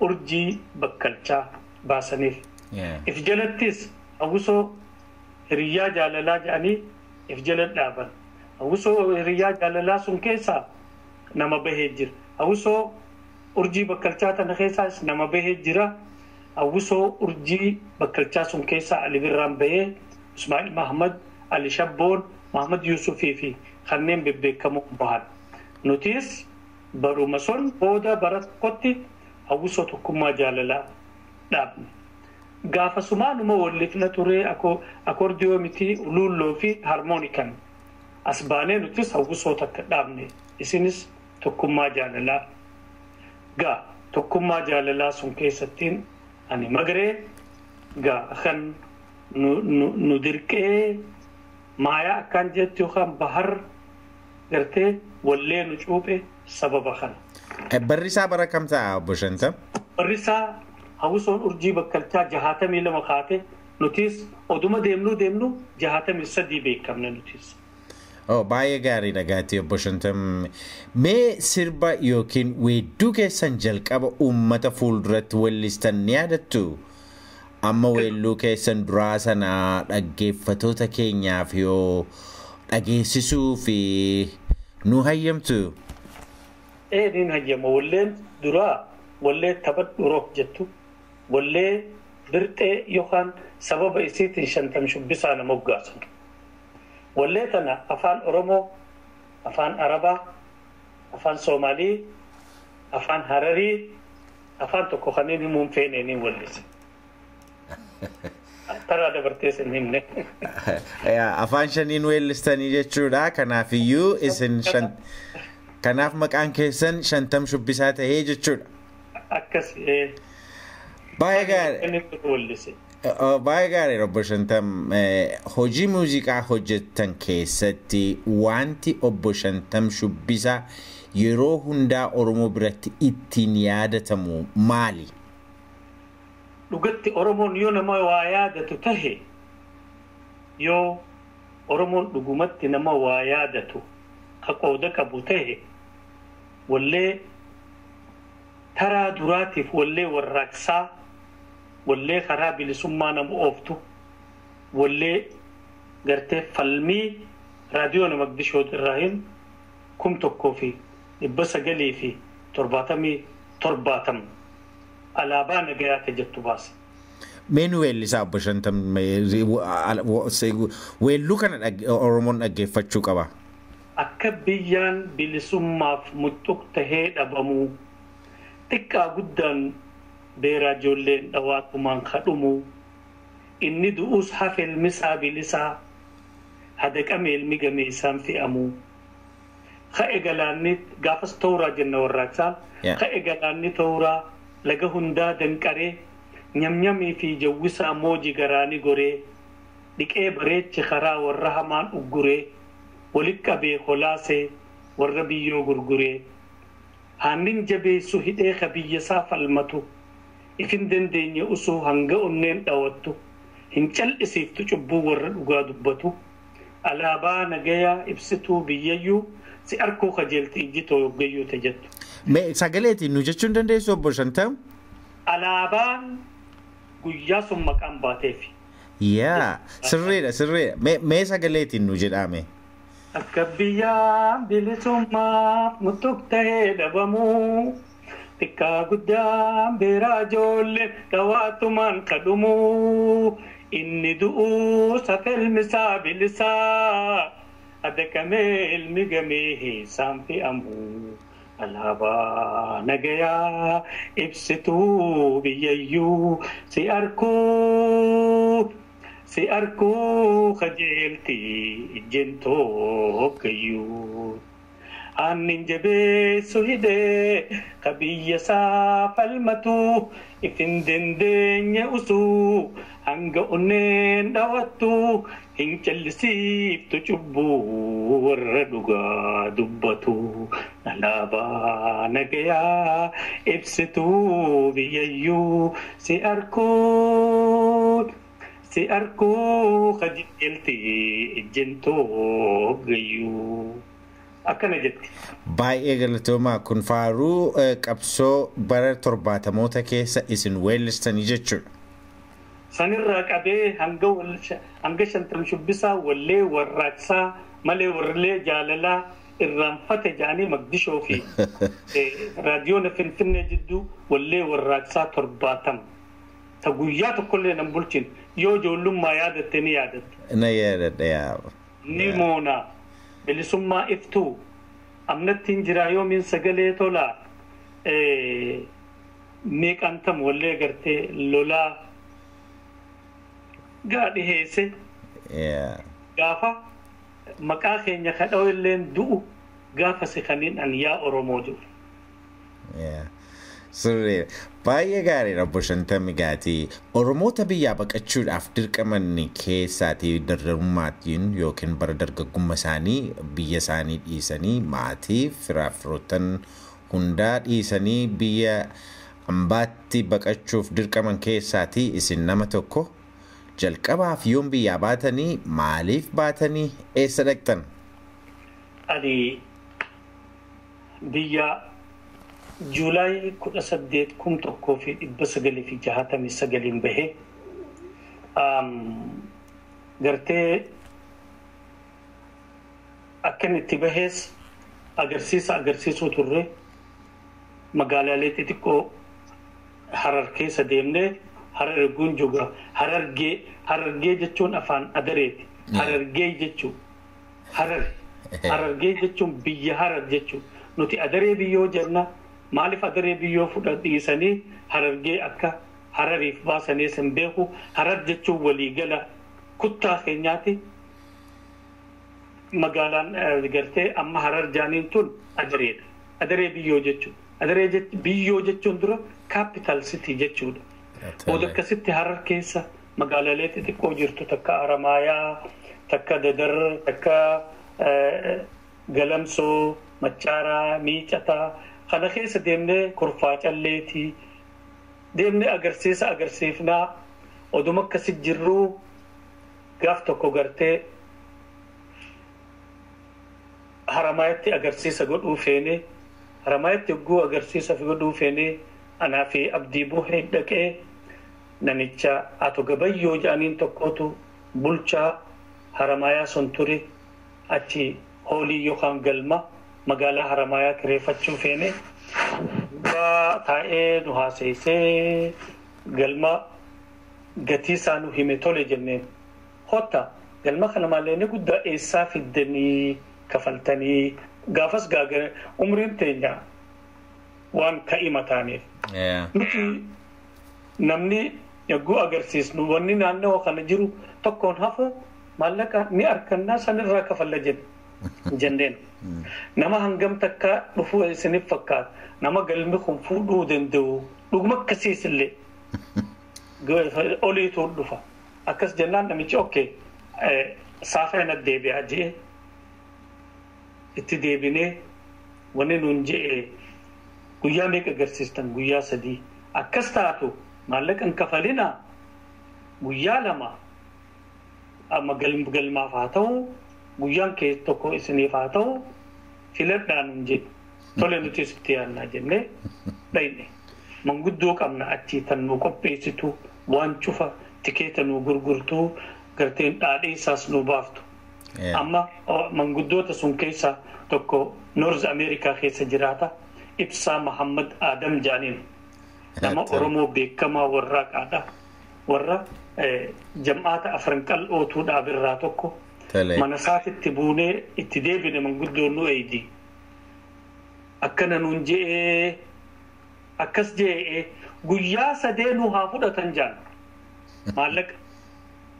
Speaker 2: Urjii Bakkalchaa baasaniif. If jalattis hawwisoo Hiriyyaa Jaalalaa jedhanii if jala dhaaban. Hawwisoo Hiriyyaa Jaalalaa sun keessaa nama bahee jira. Hawwisoo Urjii Bakkalchaa tana keessaas nama bahee jira. Hawwisoo Urjii Bakkalchaa sun keessaa Ali Birraan bahee, Ismaa'il Mahammad, Ali Shabboon, Mahammad Yusufii fi kanneen bebbeekamoo bahan. Nutis baruma sun booda bara tokkotti hawwisoo Tokkummaa Jaalalaa dhaabne. Gaafa sumaanuma wallifna ture akoordiyoo miti luulloo fi harmoonikan. As baanee nutis hawwisoo takka dhaabne. Isinis Tokkummaa Jaalalaa. Gaa Tokkummaa Jaalalaa sun keessattiin ani magaree gaa kan nu dirqee maayaa akkaan jettu yookaan bahar gartee wallee nu cuuphe sababa kana.
Speaker 3: Barri isaa bara kam ta'a obbo Shantam?
Speaker 2: Barri isaa hawwisoon Urjii Bakkalchaa 62 kaate, nutis oduma deemnu 63 beekamne nutis.
Speaker 3: Oh, baay'ee gaariidha gaatii obbo Shantam. Mee sirba yookiin weedduu keessan jalqaba uummata fuulduratti wallistan ni yaadattu? Amma weelluu keessan duraa sana dhaggeeffatoota keenyaaf yoo dhageessisuu fi nu hayyamtu?
Speaker 2: Ee, niin hayyama. Walleen duraa wallee taphadhu rook jettu, wallee birxee yookaan sababa isiitiin Shantam Shubbisaa nama moggaasan. Wallee tana afaan Oromoo, afaan Arabaa, afaan Soomaalii, afaan Hararii, afaan tokko kanneen himuun feeneeniin wallise. Taraa dabartees hin himne.
Speaker 3: Afaan shaniin weellistanii jechuudha. Kanaafiyyuu isin kanaaf maqaan keessan Shantam Shubbisaa tahee jechuudha.
Speaker 2: Akkas.
Speaker 3: Baay'ee gaarii.
Speaker 2: Wallise.
Speaker 3: Baay'ee gaarii obbo Shantam. Hojii muuziqaa hojjettan keessatti wanti obbo Shantam Shubbisaa yeroo hundaa Oromoo biratti ittiin yaadatamu maali?
Speaker 2: Dhugatti Oromoon yoo nama waa yaadatu tahe, yoo Oromoon dhugumatti nama waa yaadatu ka qooda qabu tahe, wallee taraa duraatiif wallee warraaqsaa, wallee karaa bilisummaa nama ooftu, wallee gartee falmii raadiyoo Moqdishoo irraahin 1970 alaabaa nagayaa jettu baase.
Speaker 3: Mee nu weellisaa obbo Shantam, weelluu kana Oromoon dhaggeeffachuu qaba.
Speaker 2: Akka biyyaan bilisummaaf muxuq tahee dhabamuu, xiqqaa guddaan beeraa ijoolleen dhawaatumaan kadhumuu, inni du'uus hafe ilmisaa bilisaa, hadaqame ilmi gameessaan fe'amuu. Ka'e galaanni gaafas tooraa jenna warraaqsaan, ka'e galaanni tooraa laga hundaa danqaree, nyamnyamii fi jawwisaa mooji garaani goree, dhiqee bareechi karaa warra hamaan ugguree, walitti qabee holaasee warra biyyoo gurguree. Aannin jabeessu hidhee ka biyya isaa falmatu. Ifin dandeenye usuu hanga onneen dhawattu. Hin cal'isiiftu cubbuu warra dhugaa dubbatu. Alaabaa nagayaa ibsituu biyyayyuu si arkuu kajeelti ijji toogayyuu tajettu.
Speaker 3: Mee sagaleetiin nu jechuun dandeessu obbo Shantam?
Speaker 2: Alaabaan guyyaa sun maqaan baateefi.
Speaker 3: Yaa sirriidha sirriidha. Mee sagaleetiin nu jedhame.
Speaker 2: Akka biyyaan bilisummaaf mutuq ta'ee dhabamuu. Xiqqaa guddaan beeraa ijoollee dhawaatumaan kadhumuu. Inni du'uu safelmisaa bilisaa. Adakamee ilmi gamee isaan fe'amuu. Alaabaa nagayaa ibsituu biyyayyuu si arkuu. Si arkuu kajeelti ijjentoo gayyuu. Aannin jabeessu hidhee ka biyya isaa falmatu ifin dandeenye usuu hanga onneen dhawattu hin callisiiftu cubbuu warra dhugaa dubbatu. Alaabaa nagayaa ibsituu biyyayyuu si arkuu. Si arkuu kajeelti ijjentoo gayyuu. Akkana jetti.
Speaker 3: Baay'ee galatoomaa kun faaruu qabsoo bara 70moota keessa isin weellistanii jechuudha.
Speaker 2: Sanirraa qabee hanga Shantam Shubbisaa wallee warraaqsaa malee warree jaalalaa irraanfate jedhanii Magdishoo fi raadiyoon Finfinnee jidduu wallee warraaqsaa 70. Ta guyyaa tokkollee nan bulchin yoo ijoollummaa yaadatte ni yaadatte.
Speaker 3: Na yaadadha yaa.
Speaker 2: Ni moonaa. Bilisummaa iftuu amnattiin jiraa yoomiin sagalee tolaa meeqantam wallee gartee lolaa gaa dhiheesse gaafa maqaa keenya kadhoo illeen du'u gaafa si kaniin an yaa Oromoo jiru.
Speaker 3: Sirriidha. Baay'ee gaariidha obbo Shantam Gaatii. Oromoota biyyaa baqachuudhaaf dirqaman keessaatii dargaggummaattiin yookiin bara dargaggummaa isaanii biyya isaanii dhiisanii maatii firaaf firoottan hundaa dhiisanii biyya ambaatti baqachuuf dirqaman keessaatii isin nama tokko jalqabaaf yoom biyyaa baatanii maaliif baatanii eessa dhaqxan?
Speaker 2: Ani biyya Juulaay 18 1969 bahee gartee akkan itti bahees agarsiisa agarsiisuu turre magaalaalee xixiqqoo Harar keessa deemnee Harar Gunjuga Harargee jechuun afaan Adareeti. Harargee jechuun Harargee jechuun biyya Harar jechuun nuti Adaree biyyoo jenna. Maaliif Adaree biyyoo fudhan dhiisanii Harargee akka Harariif baasanii san beeku. Harar jechuun waliigala kuttaa keenyaati. Magaalaan gartee amma Harar jaaniin tun Adareedha. Adaree biyyoo jechuudha. Adaree biyyoo jechuun dura capital city jechuudha. Booda akkasitti Harar keessa magaalaalee xixiqqoo jirtu takka Aramaayaa, takka Dadar, takka Galamsoo, Machaaraa, Miicataa kana keessa deemnee kurfaa calleetii deemnee agarsiisa agarsiifnaa oduma akkasi jirruu gaaf tokko gartee Haramaayatti agarsiisa godhuu feenee Haramaayatti yogguu agarsiisa godhuu feenee anaa fi Abdii Buhee dhaqee namicha Ato Gabayyoo jedhaniin tokkotu bulchaa Haramaayaa sun ture achi hoolii yookaan galma magaalaa Haramaayaa kireeffachuu feene taa'ee nu haaseessee galma gatii isaa nu hime tole jenneen. Hotta galma kana maallee guddaa eessaa fiddanii kafaltanii gaafas gaaga umriin teenya waan ka'ima taaneef. Nuti namni yogguu agarsiisnu wanni naannoo kana jiru tokkoon hafu maallaqa ni arkannaa sanirraa kafalla jenneen. Nama hangam takka dhufuu isiniif fakkaata. Nama galmi kun fuudhuu danda'u dhuguma akkasiis illee oliitu dhufa. Akkas jennaan namichi okkee saafee na deebi'aa jee itti deebinee wanni nuun je'e Guyyaa meeqa agarsiistan? Guyyaa 3. Akkas taatu maallaqa hin kafalinaa, guyyaa 2 amma galmaaf haa ta'u, guyyaan kee tokko isiniif haa ta'u, filadhaa nuun jedhe. Tole nuti sitti yaadnaa jennee dhayne. Manguddoo qabna achii tan nu qopheessitu, waan cufa tikeeta nu gurgurtuu, garteen dhaadheessaas nu baaftu. Amma manguddoota sun keessaa tokko North America keessa jiraata. Ibsaa Muhammad Adam jedhaniin. Nama Oromoo beekamaa warraaqaadha. Warra jam'aata afran qal'ootuu dhaabirraa tokko. Mana isaatitti buunee itti deebine, manguddoon nu eeydi. Akkana nuun je'ee, akkas je'ee, guyyaa 3 nu haa fudhatan jaan. Maallaqa.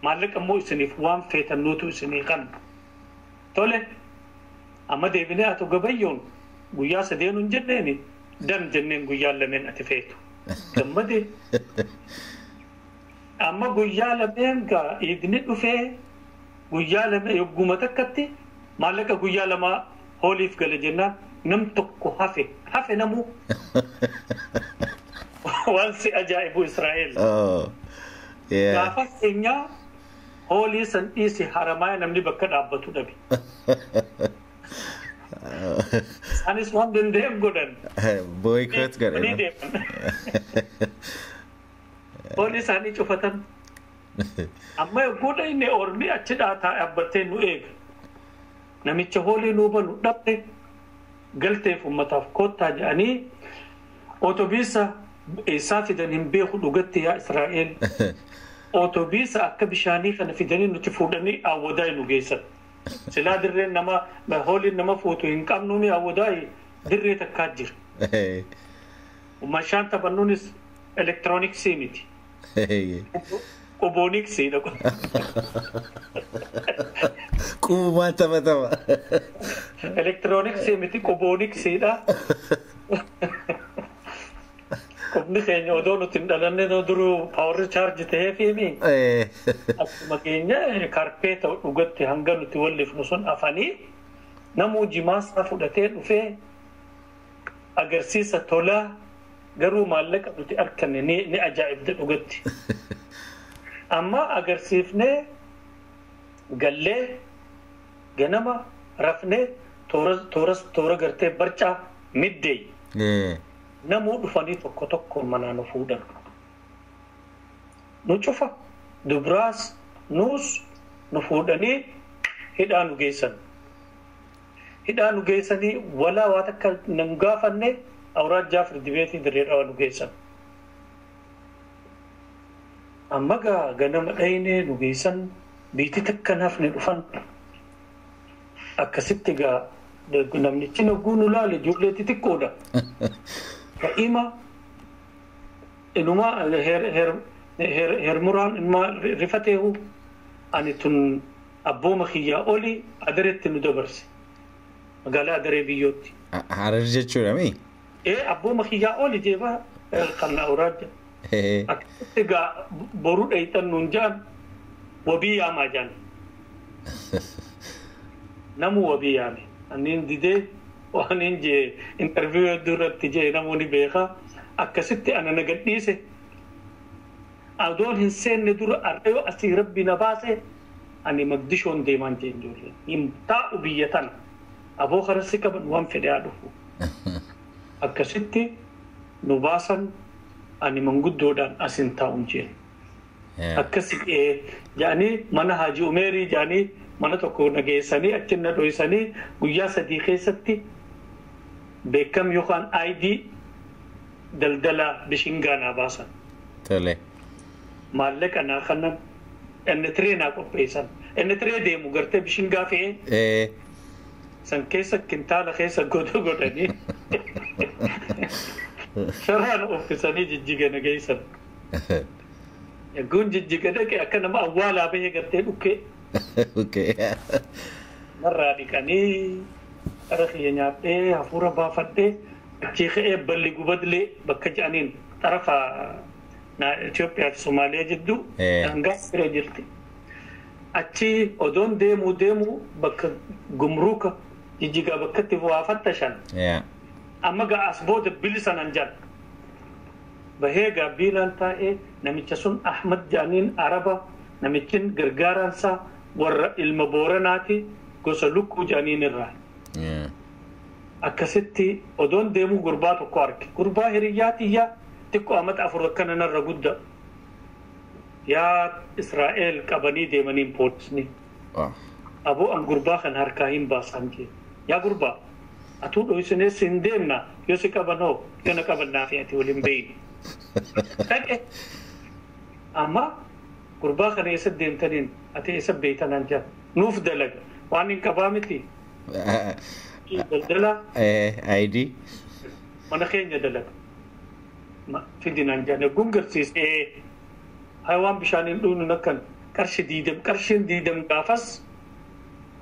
Speaker 2: Maallaqa immoo isiniif waan feetan nuutu isinii kan. Tole amma deebinee atu gabayyoon guyyaa 3 nuun jenneeni dan jenneen, guyyaa 2 ati feetu. Gammadee. Amma guyyaa 2 gaa iidni dhufee, guyyaa 2 yogguma takkatti maallaqa guyyaa 2 hooliif gale jennaan nam tokko hafe namuu. Waan si ajaa'ibu, Israa'el. Gaafa keenyaa hoolii san dhiisi, Haramaaya namni bakka dhaabbatu dhabe. Isaanis waan danda'an godhan.
Speaker 3: Boycott
Speaker 2: Ni
Speaker 3: godhe.
Speaker 2: deeman. Hoolii isaanii cufatan. Amma yogguu dhayne ormi achi dhaataa dhaabbattee nu eega. Namicha hoolii nuu banu dhabne, galteef ummataaf koottaa jedhanii otobiisa eessaa fidan hin beeku dhugatti, yaa Israa'el. Otobiisa akka bishaanii kana fidanii nuti fuudhanii Awwadaa nu geessan. Silaa dirreen nama hooliin nama fuutu hin qabnuumi, Awwadaa dirree takkaa jira. Mashaan taphannuunis elektirooniksii miti. Qubooniksiidha.
Speaker 3: Qubumaan taphatama.
Speaker 2: Elektirooniksii miti, qubooniksiidha. Qubni keenya odoo nuti hin dhalanne duruu power charge ta'eefiimi. Akkuma keenya carpet dhugatti hanga nuti wallifnu sun afanii namuu jimaasaa fudhatee dhufee agarsiisa tolaa, garuu maallaqa nuti arkanne ni ajaa'ibde dhugatti. Amma agarsiifnee gallee, ganama rafnee toora toora toora gartee barcaa middee namuu dhufanii tokko tokko manaa nu fuudhan. Nu cufa dubraas nuus nu fuudhanii hidhaa nu geessan. Hidhaa nu geessanii walaa waa takka nan gaafanne, awraajjaa firdi beetii Dirree Dhawaa nu geessan. Amma gaa ganama dhaynee nu geessan, biitii takka nafni dhufan. Akkasitti gaa namnichi nogguu nu laale ijoollee xixiqqoodha. Ka'ima inuma hermuraan inuma rifateehu, ani tun abbooma kiyyaa oli Adareetti nu dabarse. Magaalaa Adaree biyyootti.
Speaker 3: Harar jechuudha mi?
Speaker 2: Ee, abbooma kiyyaa oli jeeba kan awraajja. Akkasitti gaa boruu dhayxan nuun jaan, wabii yaamaa jaan. Namu wabii yaame. Anniin didee waan hin jee interview hedduu irratti jee namoonni beekaa, akkasitti ana na gadhiise. Adoon hin seenne dura, arrayoo asii rabbi na baase, ani Magdishoon deemaan jee ijoollee. Hin taa'u biyya tana. Aboo karatti qaban waan fedhe haa dhufu. Akkasitti nu baasan, ani manguddoodhaan asin taa'uun jeen. Akkasi jedhanii mana Haji Umeerii jedhanii mana tokko na geessanii achi na dhoysanii, guyyaa 3 keessatti beekam yookaan ID daldala bishingaa naa baasan. Maallaqa naa kanan, inni tiree naa qopheessan. Inni tiree deemu gartee bishingaa fe'ee san keessa kintaala keessa goda godhanii sharaan uffisanii Jijjiga na geessan. Yagguun Jijjiga dhaqe akka nama awwaalaa bahee gartee dhukkee narraa dhiqanii qara kiyya nyaadhee hafuura baafadhee achii ka'ee Balli Gubadlee bakka jedhaniin xarafa Itoophiyaa fi Somaaliyaa jidduu daangaa bira jirti. Achi odoon deemuu deemuu bakka gumruuka Jijjigaa bakkatti waa fattashan. Amma gaa as booda bilisa nan jedha. Bahee gaabbiilaan taa'ee namicha sun Ahmad jedhaniin Araba namichin gargaaraansaa warra ilma Booranaati gosa Lukkuu jedhaniin irraa. Akkasitti odoon deemuu gurbaa tokko arge. Gurbaa hiriyyaa xiyyaa xiqqoo amata 4 akkana narra guddaa. Yaa Israa'eel qabanii deemaniin poolisni. Aboo an gurbaa kan harkaa hin baasan jee. Yaa gurbaa atuu dhoysinees hin deemna yoo si qaban hoo gana qabannaa fi ati waliin beeyni. Dhaqe amma gurbaa kana eessa deemtaniin ati eessa beeytanaan jaa nuuf dalaga waan hin qabaa miti. Daldala.
Speaker 3: ID.
Speaker 2: Mana keenya dalaga. Fidinaan jaa nagguun garsiisee haywaan bishaan hin dhugnu akkan qarshii diidam qarshiin diidam gaafas.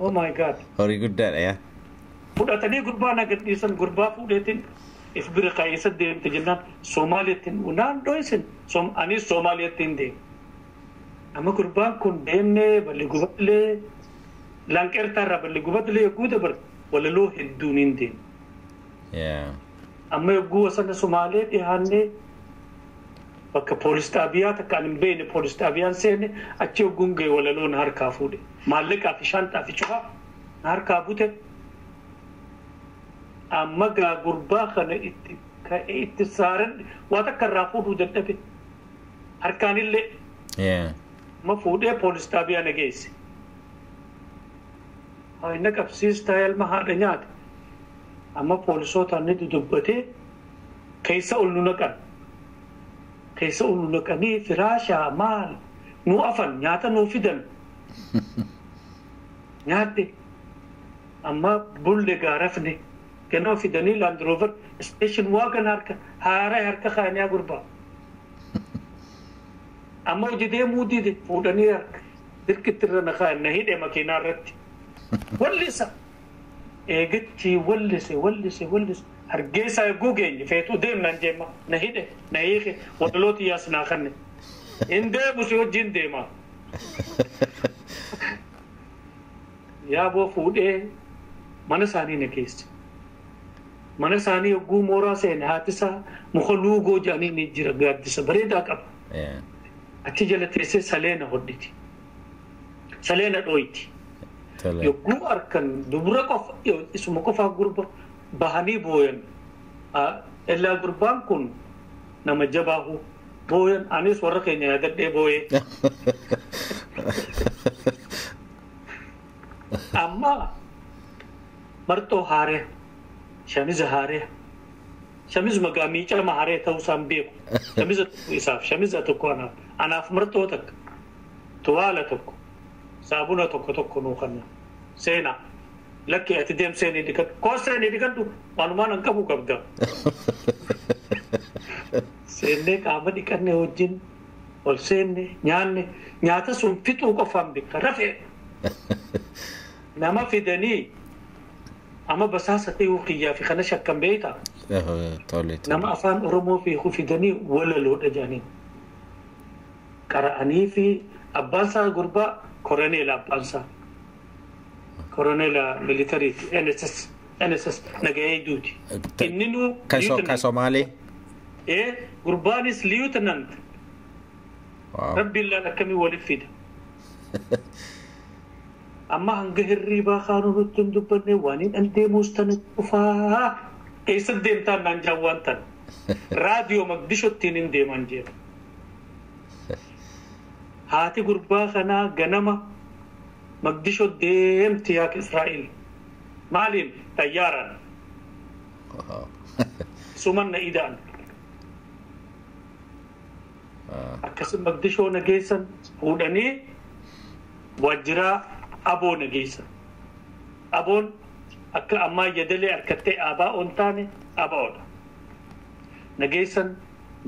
Speaker 2: Oh my God.
Speaker 3: Horii guddaadha yaa.
Speaker 2: Fudhatanii gurbaa na gadhiisan gurbaa fuudheetiin if bira kaa'eessa deemte jennaan Somaaliyaatti naan dho'isin anis Somaaliyaatti hin deemu. Amma gurbaan kun deemnee balli gubadlee lanqeertaarraa balli gubadlee yogguu dabar walaloo hedduun hin deemu. Amma yogguu wasana Somaalee dhiyaannee bakka poolis xaabiyaa takka ani hin beekne poolis xaabiyaan seene achi yogguun ga'e walaloon harkaa fuudhe maallaqaa fi shaanxaa fi cufaa harkaa bute. Amma gaa gurbaa kana itti ka'ee itti saaran waa takka irraa fuudhuu dadhabe harkaanillee. Amma fuudhee poolis xaabiyaa na geesse. Inni qabsiistaa elma haadha nyaate. Amma poolisootaan ni dudubbatee keessa ol nu naqan. Keessa ol nu naqanii firaashaa maal nu afan nyaata nuu fidan. Nyaadde amma bulle gaarafne. Ganama fidanii Land Rover station waagan harka haaraa harka kaaniyaa gurbaa. Amma hojii deemuu dide fuudhanii harka dirqitti irra na kaa'an na hidhe makiinaa irratti. Wallisa eegichi wallise wallise wallise hargeysaa eeguu geenye feetuu deemnaan jeema na hidhe na hiike walalooti yaas naa kanne. Hin deemu si wajjin deema. Yaaboo fuudhee mana isaanii na geesse. Mana isaanii yogguu mooraa seene haati isaa muka luugoo jedhanii ni jira gaaddisa bareedaa qaba. Achi jala teessee saleena hodhiti. Saleena dhooyti. Yogguu harkan dubura qofa isuma qofaa gurba bahanii booyan. Illaa gurbaan kun nama jabaahu booyan anis warra keenya yaadadhee booyee. Amma marxoo haaree. Shamiza haaree shamizuma gaa miicama haaree ta'uu isaan beeku. Shamiza tokko isaaf shamiza tokko anaaf anaaf marxoo takka tuwaala tokko saabuna tokko tokko nuu kanna seenaa lakki ati deem seenii dhiqadhu koo seenii dhiqadhu waanumaan an qabu qabda. Seennee qaama dhiqanne wajjin ol seenne nyaanne nyaata sun fixuu qofaan beeka rafee nama fidanii. Amma basaasa ta'uu kiyyaa fi kana shakkan beektaa? Nama afaan Oromoo fi fidanii walaloodha jedhanii. Qara'anii fi abbaan isaa gurbaa koroneela abbaan isaa. Koroneela militariiti NSS NSS nagahee duuti. Inni nuu.
Speaker 3: Kan Somaalee?
Speaker 2: Gurbaanis liyuutanant. Rabbiillaan akkamii waliif fida. Amma hanga hirriibaa kaanuu nutti hin dubbanne waan hin deemuus tana cufaa eessa deemtaan naan jaan waan tana raadiyoo Mogadishootiin hin deeman jedha. Haati gurbaa kanaa ganama Mogadishoo deemti yaa Israa'el maaliin xayyaaraan suman na ida'an. Akkasuma Mogadishoo na geessan fuudhanii waajjiraa aboo na geessan. Aboon akka ammaa yadalee harkattee abaa on taane abaa'oodha. Na geessan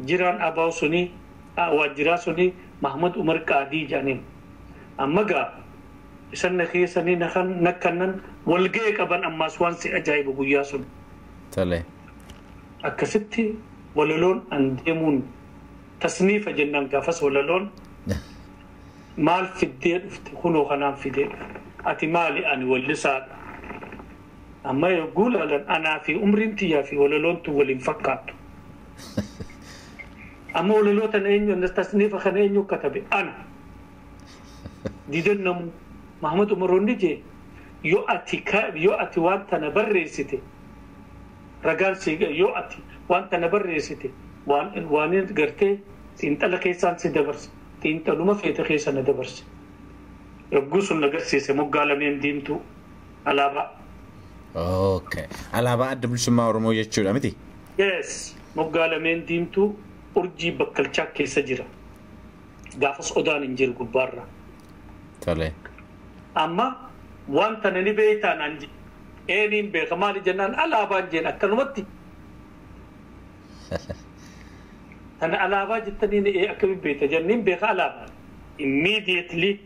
Speaker 2: jiraan abaa'o sunii waajjiraa sunii Mahmud Umar Qaadii jedhaniin. Amma gaa isan na keessanii nakkannan walga'ee qaban ammaas waan si ajaa'ibu guyyaa sun. Akkasitti walaloon an deemuun tasniifa jennaan gaafas walaloon maal fiddee dhufte kunoo kanaan fidee dhufte ati maali ani wallisaadha. Amma yogguu laalan anaa fi umriin tiyyaa fi walaloontu waliin fakkaattu. Amma walaloo tana eenyu tasniifa kana eenyu katabe ana. Didan namu Mahmud Umaroonni jee yoo ati waan tana barreessite ragaan si yoo ati waan tana barreessite waan gartee xiinxala keessaan si dabarse xiinxaluma feete keessa na dabarse. Yogguu sun agarsiise moggaa lameen diimtuu alaabaa.
Speaker 3: Okay. Alaabaa Adda Bilisummaa Oromoo jechuudha miti?
Speaker 2: Yes. Moggaa lameen diimtuu urjii bakkalchaa keessa jira. Gaafas odaan hin jiru gubbaarra.
Speaker 3: Tole.
Speaker 2: Amma waan tana ni beektaa naan jedhe. Eeniin beeka maali jennaan alaabaan jeen akkanumatti. Tana alaabaa jettanii ni akkamiin beekta jenniin beeka alaabaan. Immediately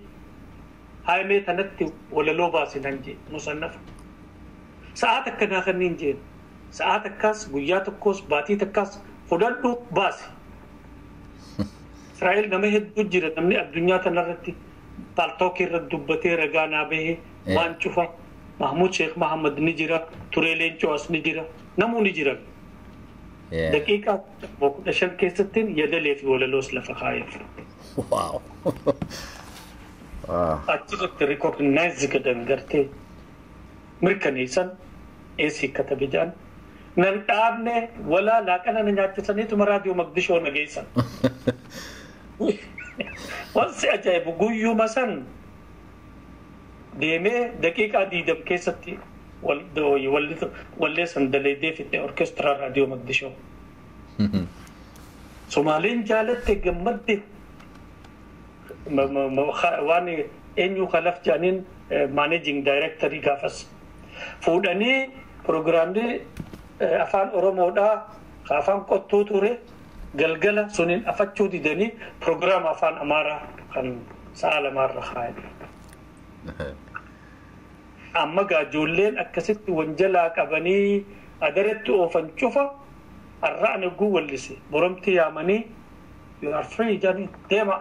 Speaker 2: haayimee tanatti walaloo baasinan jee musannafa. Sa'aat akkanaa kanneen jeen sa'aat akkaas guyyaa tokkos baatii takkaas fudhadhu baasi. Israa'el nama hedduu jira namni addunyaa tanarratti paaltookii irratti dubbatee ragaa naa bahee waan cufa Mahmud Sheekh Mahammad ni jira Turee Leencoo as ni jira namuu ni jira. Daqiiqaa 15 keessatti yadalee fi walaloos lafa kaa'eef.
Speaker 3: Wow.
Speaker 2: Achirratti rikognaayiz godhan gartee mirkaneessan eessi katabe jedhan. Nan dhaabne walaa laaqana na nyaachisaniituma raadiyoo Maqdishoo na geessan. Wanti ajaa'ibu guyyuma san deemee daqiiqaa 20 keessatti wallee san daleedee fixee orkeestiraa raadiyoo Maqdishoo. Somaaleen jaalatte gammadde waan eenyu kalaf jedhaniin maaneejing daayirektarii gaafas. Fuudhanii piroogiraamni afaan Oromoodhaa afaan qottuu ture galgala suniin afachuu didanii piroogiraama afaan Amaaraa kan sa'a lamaarra kaayan. Amma gaa ijoolleen akkasitti wanjalaa qabanii adaratti oofan cufa har'a ani guu wallise boromti yaamanii you are free jedhanii deema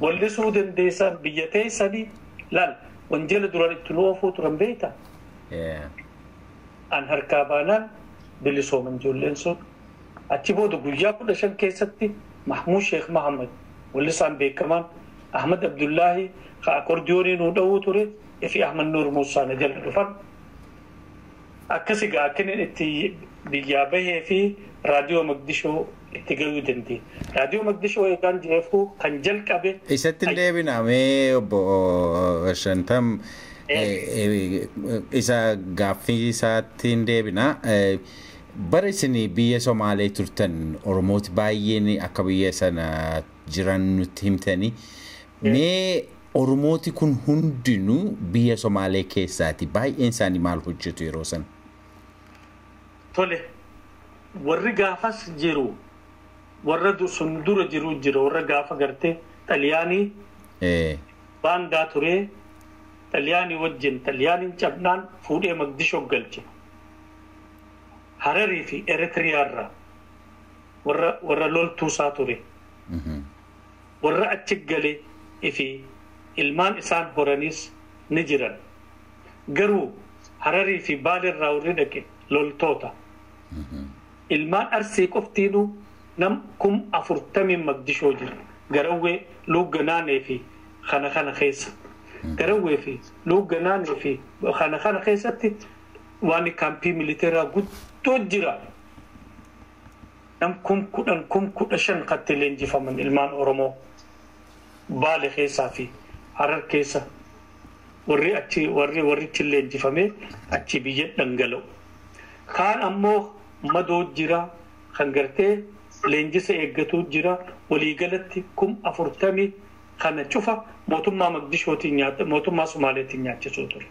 Speaker 2: wallisuu dandeessan biyya teessanii laal wanjala duraan itti nu oofuu turan beektaa. An harkaa baanaan bilisooman ijoolleen sun achi booda guyyaa 15 keessatti Mahmud Sheekh Mahammad wallisaan beekamaan Ahmad Abdullaahi ka akordiyoonii nuu dha'uu ture fi Ahmad Nuur Muusaa na jala dhufan. Akkasi gaa akkinin itti biyyaa bahee fi raadiyoo Maqdishoo itti gahuu dandeenye. Raadiyoo Maqdishoo eegaan jireefuu kan jalqabe.
Speaker 3: Isatti hin deebina mee obbo Shantam isa gaaffii isaatti hin deebina. Bara isin biyya Somaalee turtan Oromooti baay'een akka biyya sana jiran nutti himtani. Mee Oromooti kun hundinuu biyya Somaalee keessaati baay'een isaanii maal hojjetu yeroo sana?
Speaker 2: Tole warri gaafas jiru warra sun dura jiru jira warra gaafa gartee Xaliyaanii baandaa turee Xaliyaanii wajjin Xaliyaaniin cabnaan fuudhee Maqdishoo galche. Hararii fi Eritiriyaarraa warra loltuusaa ture. Warra achi galee fi ilmaan isaan horanis ni jiran. Garuu Hararii fi Baalirraa warri dhaqe loltoota. Ilmaan Arsii qoftiinuu nam 40,000 Maqdishoo jira. Garawwee Luugganaanee fi kana kana keessa. Garawwee fi Luugganaanee fi kana kana keessatti waan kaampii militeeraa guddoo jira. Nam 10,000 15,000 katti leenjifaman ilmaan Oromoo Baale keessaa fi Harar keessa warri achi warri leenjifamee achi biyya dhangala'u. Kaan ammoo madoo jira kan gartee leenjisa eeggatu jira waliigalatti 40,000 kana cufa mootummaa Maqdishootiin nyaata mootummaa Somaaleetiin nyaachisuu ture.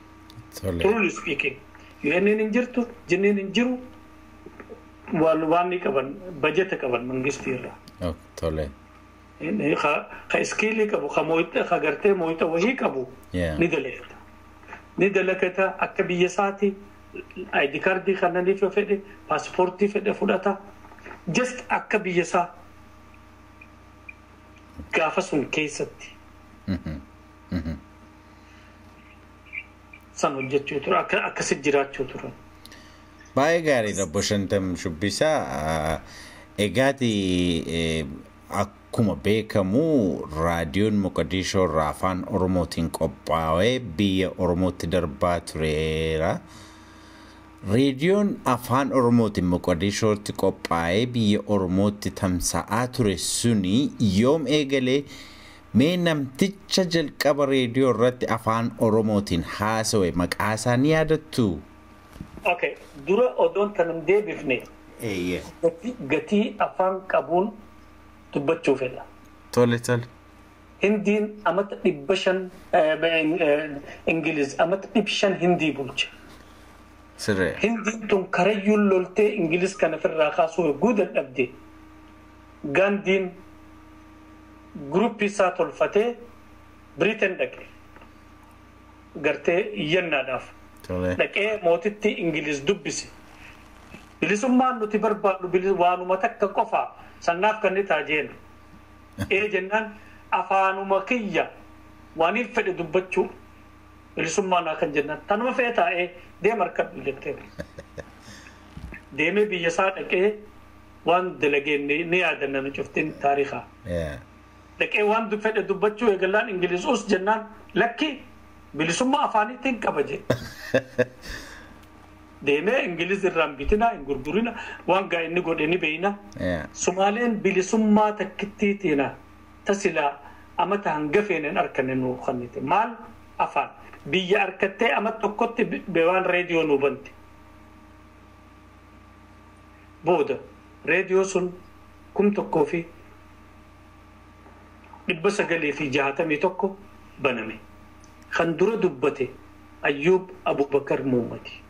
Speaker 2: Truly speaking, UN'n hin jirtu, jinniin hin jiru, waan ni qaban, bajeta qaban mangistii irraa.
Speaker 3: Tole.
Speaker 2: Ka iskiilii qabu, ka gartee mooyita wahii qabu ni dalagata. Ni dalagata akka biyya isaati ID kaardii kannaniif yoo fedhe, paaspoortii fedhe fudhata. Just akka biyya isaa gaafa sun keessatti. San hojjechuu ture akkasi jiraachuu turan.
Speaker 3: Baay'ee gaariidha Obbo Shantam Shubbisaa. Egaati akkuma beekamu raadiyoon Moqodishoo irraa afaan Oromootiin qophaa'ee biyya Oromootti darbaa tureera. Reediyoon afaan Oromootiin Moqodishootti qophaa'ee biyya Oromootti tamsa'aa ture suni yoom eegalee mee namticha jalqaba reediyoo irratti afaan Oromootiin haasawe maqaa isaa ni yaadattu?
Speaker 2: Okay, dura odoon kanan deebifne gatii afaan qabuun dubbachuu fedha.
Speaker 3: Tole tole.
Speaker 2: Hindiin amata 500, Ingiliz amata 500 Hindii bulche.
Speaker 3: Siree.
Speaker 2: Hindiin tun karayyuun loltee Ingiliz kana ofirraa kaasuu hedduu dadhabde. Gaandiin guruppii isaa tolfatee Biriteen dhaqe. Gartee iyyannaadhaaf. Dhaqee mootitti Ingiliz dubbise. Bilisummaan nuti barbaadnu waanuma takka qofa sannaaf kan ni taajeen. Ee jennaan afaanuma kiyya waan hin fedhe dubbachuu bilisummaan kan jennaan tanuma fe'e taa'ee deema harkadhu jettee. Deemee biyya isaa dhaqee waan dalagee ni yaadanna nu cuftiin taarikaa. Dhaqee waan fedhe dubbachuu eegallaan Ingiliz us jennaan lakki bilisummaa afaaniitiin qaba jedhe. Deemee Ingiliz irraan bitina hin gurgurina waan gaa inni godhe ni beeyna. Sumaaleen bilisummaa takkittiitiina tasilaa amata hanga feeneen harkanne nuu kennite maal afaan biyya harkattee ama tokkotti waan reediyoo nuu bante. Booda reediyoo sun 1961 baname. Kan dura dubbate Ayyuub Abubakar Muummati.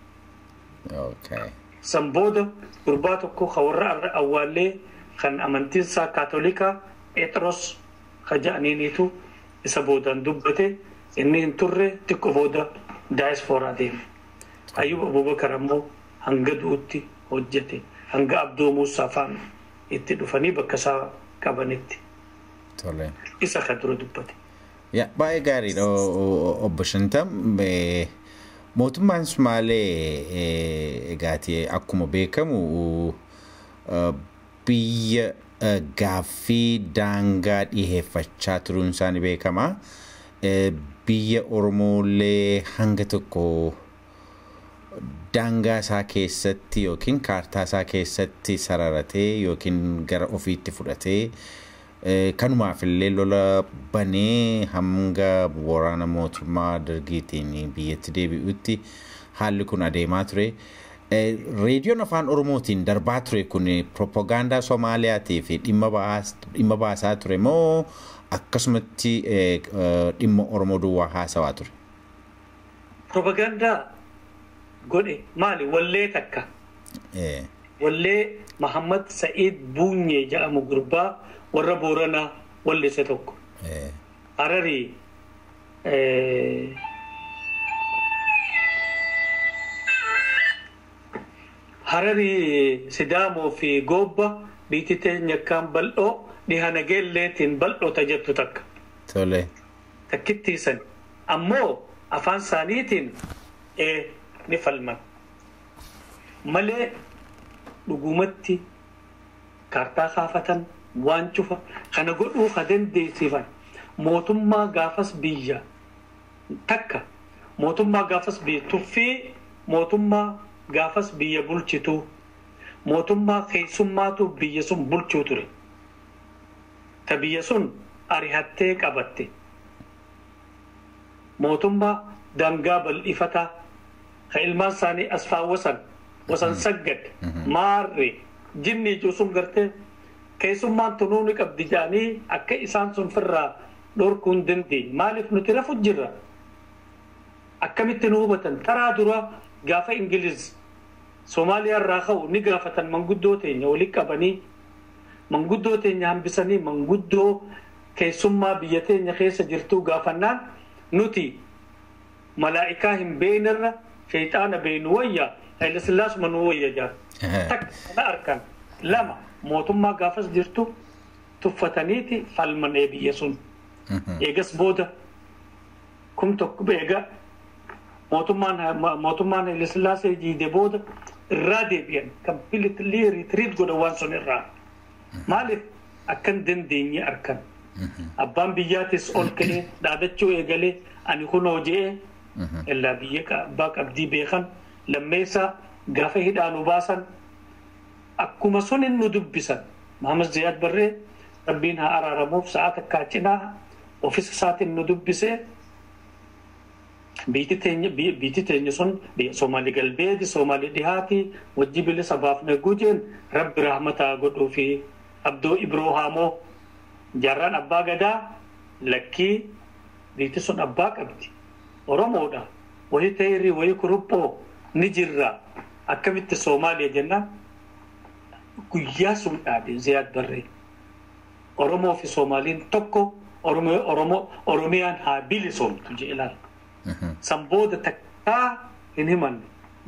Speaker 2: San booda gurbaa tokko kan warra awwaallee kan amantiin isaa kaatolikaa Phexros kan jedhaniiniitu isa boodaan dubbate inni hin turre xiqqoo booda daayispooraa deeme. Ayyuub Abubakar ammoo hanga du'utti hojjete hanga Abdoo Muusaa faan itti dhufanii bakka isaa qabanitti. Isa kan dura dubbate.
Speaker 3: Baay'ee gaariidha Obbo Shantam. Mootummaan Sumaalee egaati akkuma beekamu biyya gaaffii daangaa dhiheeffachaa turuun isaa ni beekama. Biyya Oromoolee hanga tokko daangaa isaa keessatti yookiin kaartaa isaa keessatti sararatee yookiin gara ofiitti fudhatee kanumaaf illee lola banee hanga waraana mootummaa dargiitiin biyyatti deebi'utti haalli kun adeemaa ture. Reediyoon afaan Oromootiin darbaa ture kun propagaandaa Somaaliyaatii fi dhimma baasaa ture moo akkasumatti dhimma Oromoo duwwaa haasawaa ture?
Speaker 2: Propagaandaa godhe maali wallee takka. Wallee Mahammad Sa'iid Buunyee jedhamu gurbaa warra Booranaa wallise tokko. Hararii Hararii Sidaamoo fi Goobba biitti teenya akkaan bal'oo dhiha nageelleetiin bal'oo tajettu takka.
Speaker 3: Tole.
Speaker 2: Takkittiisan ammoo afaan isaaniitiin ni falman. Malee dhugumatti kaartaa kaafatan waan cufa kana godhuu ka dandeessifan mootummaa gaafas biyya takka mootummaa gaafas biyya tuffii mootummaa gaafas biyya bulchitu mootummaa keessummaatu biyya sun bulchuu ture. Ta biyya sun arihattee qabatte. Mootummaa daangaa bal'ifataa ka ilmaan isaanii asfaawwasan wasan saggad maarre jinni sun gartee keessummaan tunuu ni qabdi jedhanii akka isaan sun firraa dhorkuu hin dandeenye. Maaliif nuti rafu jirra? Akkamitti nu hubatan? Taraa dura gaafa Ingiliz Somaaliyaa irraa ka'u ni gaafatan manguddoo teenya walitti qabanii manguddoo teenya hambisanii manguddoo keessummaa biyya teenya keessa jirtuu gaafannaan nuti malaa'ikaa hin beeknerra shayxaana beenu wayya Haile Sillaasuma nu wayya jaan. Takka kana arkan lama mootummaa gaafas jirtu tuffataniiti falmanee biyya sun. Eegas booda 1000 eega mootummaan Haile Sillaasee jiide booda Irraa deebi'an, completely retreat godhan waan sun irraa. Maaliif akkan dandeenye arkan. Abbaan biyyaatis ol ka'ee dhaadachuu eegalee, ani kunoo je'ee illaa biyya abbaa qabdii beekan. Lammeessa gaafa hidhaa nu baasan akkuma sunin nu dubbisan. Mahamad Ziyaad Barree, Rabbiin haa araaramuuf, sa'a takkaa cinaa ofisa isaatiin nu dubbisee, biyyi teenya sun biyya Soomaalii Galbeeti, Soomaalii Dhihaati wajji bilisa baafne gujeen. Rabbi rahmataa godhuu fi Abdoo Ibroo Haamoo, jaarraan abbaa gadaa, lakkii, biyyi sun abbaa qabdi, Oromoodha, wayi teerii wayi kuruphoo ni jirra, akkamitti Soomaaliya jenna? Guyyaa sun dhaabe Ziyaad Barree, Oromoo fi Soomaaliin tokko, Oromoo Oromiyaan haa bilisoomtu jee ilaala. San booda takkaa hin himanne,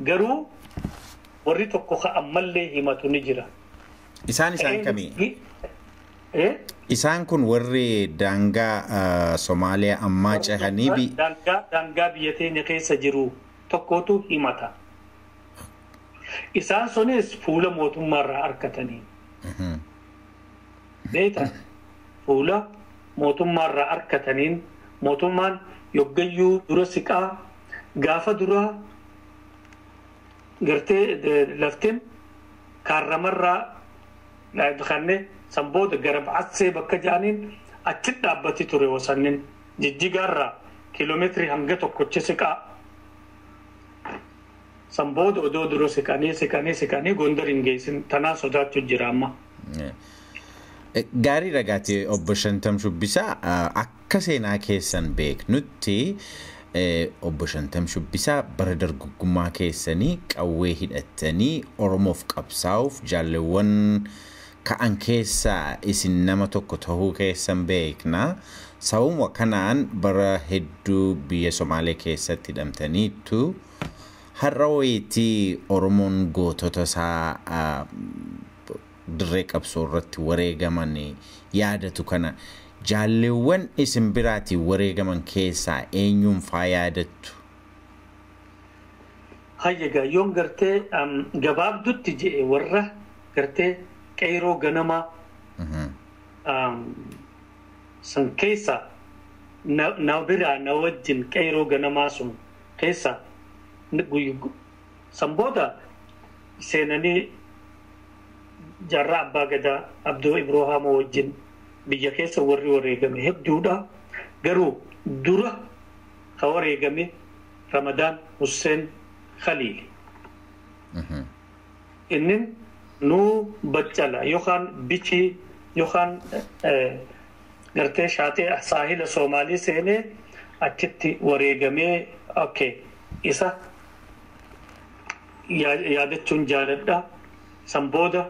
Speaker 2: garuu warri tokko ka ammallee himatu ni jira.
Speaker 3: Isaan kamii? Isaan kun warri daangaa Somaaliyaa ammaa cehanii
Speaker 2: Daangaa biyya teenya keessa jiru tokkotu himata. Isaan sunis fuula mootummaarraa argatanii. Beektaa, fuula mootummaarraa argataniin mootummaan yoggayyuu dura siqaa gaafa duraa gartee laftin kaarramarraa kannee san booda gara Bacassee bakka jedhaniin achi dhaabbati ture, wasannin Jijjigaarraa kiiloomeetirii hanga tokkochi siqaa. San booda odoo dura siqanii siqanii siqanii Gondar hin geessin, tanaa sodaachuu jira amma.
Speaker 3: Gaarii dhagaati, obbo Shantam Shubbisaa. Akka seenaa keessan beeknutti, obbo Shantam Shubbisaa, bara dargaggummaa keessanii qawwee hidhattanii Oromoof qabsaa'uuf jaalleewwan ka'an keessaa isin nama tokko tahuu keessan beekna. Sababuma kanaan bara hedduu biyya Somaalee keessatti hidhamtaniittu. Har'a wayitii Oromoon gootota isaa dirree qabsoo irratti wareegaman yaadatu kana, jaalleewwan isin biraatii wareegaman keessaa eenyuun faa yaadattu?
Speaker 2: Hayya, yoon gartee gabaabdutti je'e, warra gartee qeyroo ganamaa san keessa na biraa na wajjin qeyroo ganamaa sun keessa san booda seenanii jaarraa abbaa gadaa Abdoo Ibroohamoo wajjin biyya keessa warri wareegame hedduudha. Garuu dura ka wareegame Ramadaan Hussein Khaliili. Inni nuu baccala yookaan bichii yookaan gartee shaatee saahila Soomaalii seenee achitti wareegamee. Okay, isa yaadachuun jaaladha. San booda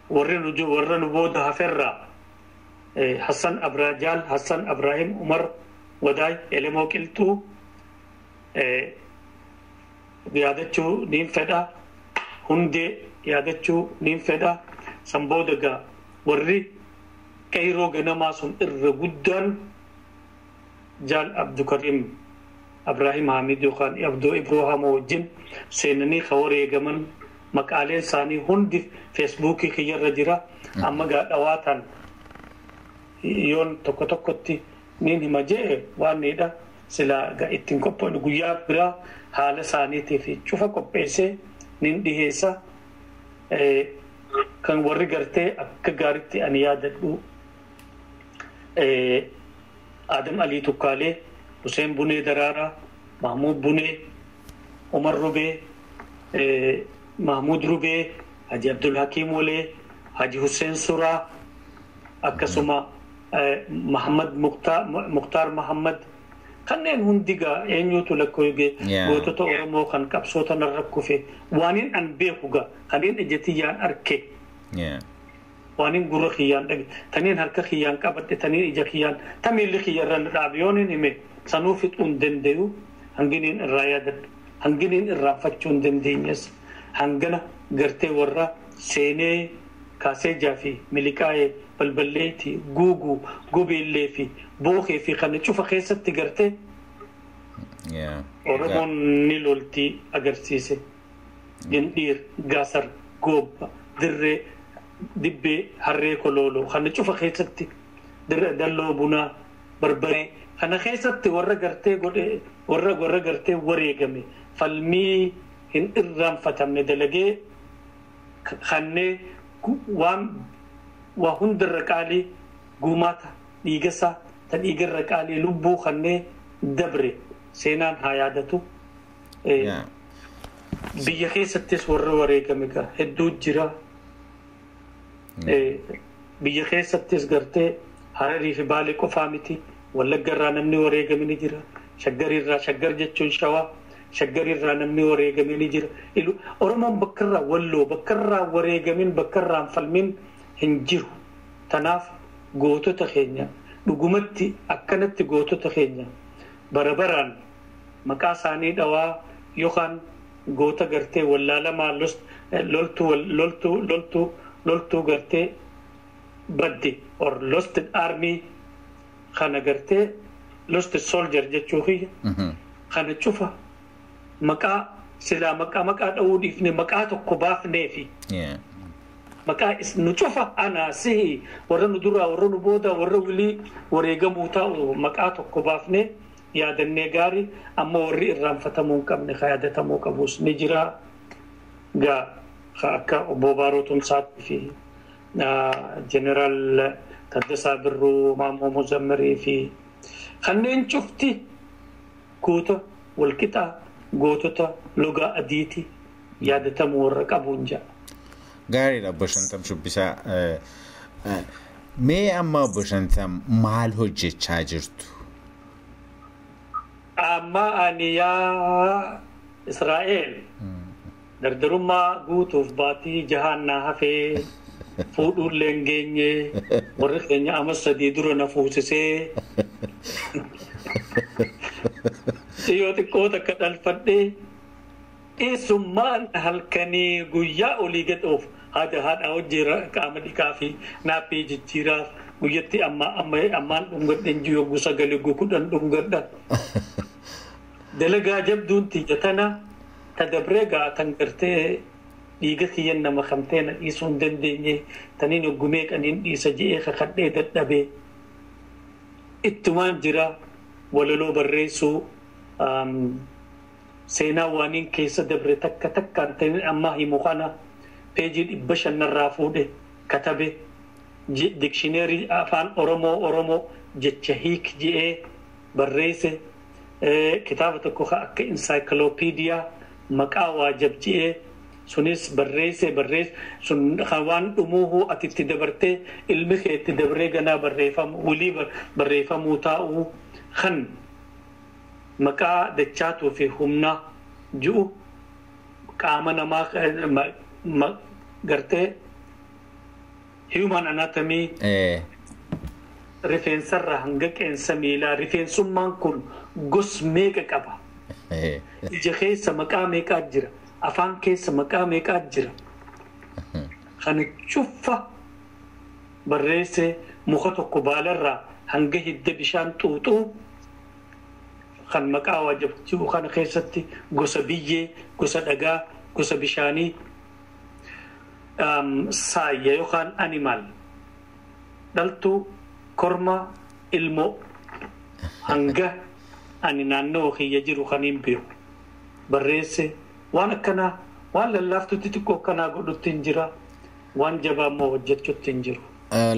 Speaker 2: warri warra nu booda haferraa Hassan Abrajaal, Hassan Abrahim Umar Wadaay, Elemoo Qilxuu yaadachuu niin fedha. Hundee yaadachuu niin fedha. San booda gaa warri qeyroo ganamaa sun irra guddaan Jaal Abdukariim Abraahim Hamid yookaan Abdoo Ibroohamoo wajjin seenanii ka wareegaman, maqaaleen isaanii hundi Feesbuukii kiyyarra jira. Amma gaa dhawaataan yoon tokko tokkotti niin hima jee waan niidha silaa gaa ittiin qopho'u, guyyaa biraa haala isaaniitii fi cufa qopheessee niin dhiheessa. Kan warri gartee akka gaaritti ani yaadadhu Adam Alii Tukkaalee, Hussein Bunee Daraaraa, Mahmuud Bunee, Umar Rubee, Mahmuud Rubee, Haji Abdul Hakiim Walee, Haji Hussein Suraa, akkasuma Mahammad Muktaar Mahammad, kanneen hundi gaa eenyutu lakkooge gootota Oromoo kan qabsoo tanarra kufe, waanin an beeku gaa, kanneen ija tiyyaan arke, waanin gurra kiyyaan dhage, taniin harka kiyyaan qabadhe, taniin ija kiyyaan ta miilli kiyya irra dhaabe yoonin hime sanuu fixuu hin dandayu. Hanginiin irraa yaadadhu, hanginiin irraanfachuu hin dandeenyes hangana. Gartee warra seenee kaaseejaa fi miliqaa'ee balballeetii guuguu gobeellee fi bookee fi kana cufa keessatti gartee Oromoon ni loltii agarsiise. Gindhiir, Gaasar, Goobba, Dirree, Dibbee, Harree Kolooloo kana cufa keessatti Dalloo Bunaa, Barbaree kana keessatti warra gartee godhe warra gartee wareegame falmii hin irraanfatamne dalagee kannee waan waa hundarra qaalii gumaata dhiigasaa ta dhiigarra qaalii lubbuu kannee dabre seenaan haa yaadatu. Biyya keessattis warra wareegame hedduu jira. Biyya keessattis gartee Hararii fi Baalee qofaa miti. Wallagga irraa namni wareegame ni jira. Shaggarirraa, Shaggar jechuun Shawaa, Shaggarirraa namni wareegame ni jira. Oromoon bakkarraa Walloo bakkarraa wareegamin bakkarraa falmin hin jiru. Tanaaf gootota keenya dhugumatti akkanatti gootota keenya bara baraan maqaa isaanii dhawaa yookaan goota gartee wallaalamaa loltuu loltuu loltuu loltuu gartee badde or lost army kana gartee lost soldier jechuu kiyya kana cufa maqaa silaa maqaa dha'uu dhiifne maqaa tokko baafneefi maqaa nu cufa anaa sihi warra nu duraa warra nu booda warra wilii wareegamuu taa'u maqaa tokko baafnee yaadannee gaarii amma warri irraanfatamuu hin qabne ka yaadatamuu qabus ni jira. Gaa akka obbo Baaroo Tumsaatii fi Jeneraal Taddasaa Birruu, Maammoo Muzammirii fi kanneen cufti goota walqixaa gootota logaa adiiti yaadatamuu warra qabuun jedha.
Speaker 3: Gaariidha Obbo Shantam Shubbisaa. Mee amma Obbo Shantam maal hojjechaa jirtu?
Speaker 2: Amma ani yaa Israa'el dardarummaa guutuuf baatii jahaan naa hafee fuudhuullee hin geenye, warri keenya ama 3 dura na fuusisee yoo xiqqoo takka dhalfadhee eessummaan halkanii guyyaa olii gad oofu haadha haadha hojii qaama dhiqaa fi naappii jijjiiraaf guyyatti amma amma ammaan dhungadhe jiru yogguu 9 yogguu 10 dhungadha. Dalagaa jabduun tiyya tana ta dabree gaa tan gartee dhiiga kiyyan nama kamtee na dhiisuu hin dandeenye taniin hoggumee qaniin dhiisa je'ee kakadhee dadhabee ittumaan jira walaloo barreessuu seenaa waaniin keessa dabre takka takkaan taniin amma himu kana peejii 500 narraa fuudhe katabe dikshineerii afaan Oromoo Oromoo jecha hiik je'ee barreesse kitaaba tokko akka insaayikloopiidiyaa maqaa waajab je'ee sunis barreesse barreesse sun waan dhumuuhu ati itti dabartee ilmi kee itti dabree ganaa barreeffamu walii barreeffamuu taa'uu kan maqaa dachaatuu fi humna ji'u qaama namaa gartee human anatomy rifeensarraa hanga qeensa miilaa rifeensummaan kun gos meeqa qaba. Ija keessa maqaa meeqaa jira, afaan keessa maqaa meeqaa jira. Kana cufa barreesse muka tokko baalarraa hanga hidda bishaan xuuxuu kan maqaa waajjiruu kana keessatti gosa biyyee, gosa dhagaa, gosa bishaanii saayya yookaan animal dhaltuu korma ilmoo hanga ani naannoo kiyya jiru kan hin beeku barreesse waan akkanaa waan lallaaftutti xiqqoo akkanaa godhutti hin jira waan jabaa immoo hojjechuutti hin jiru.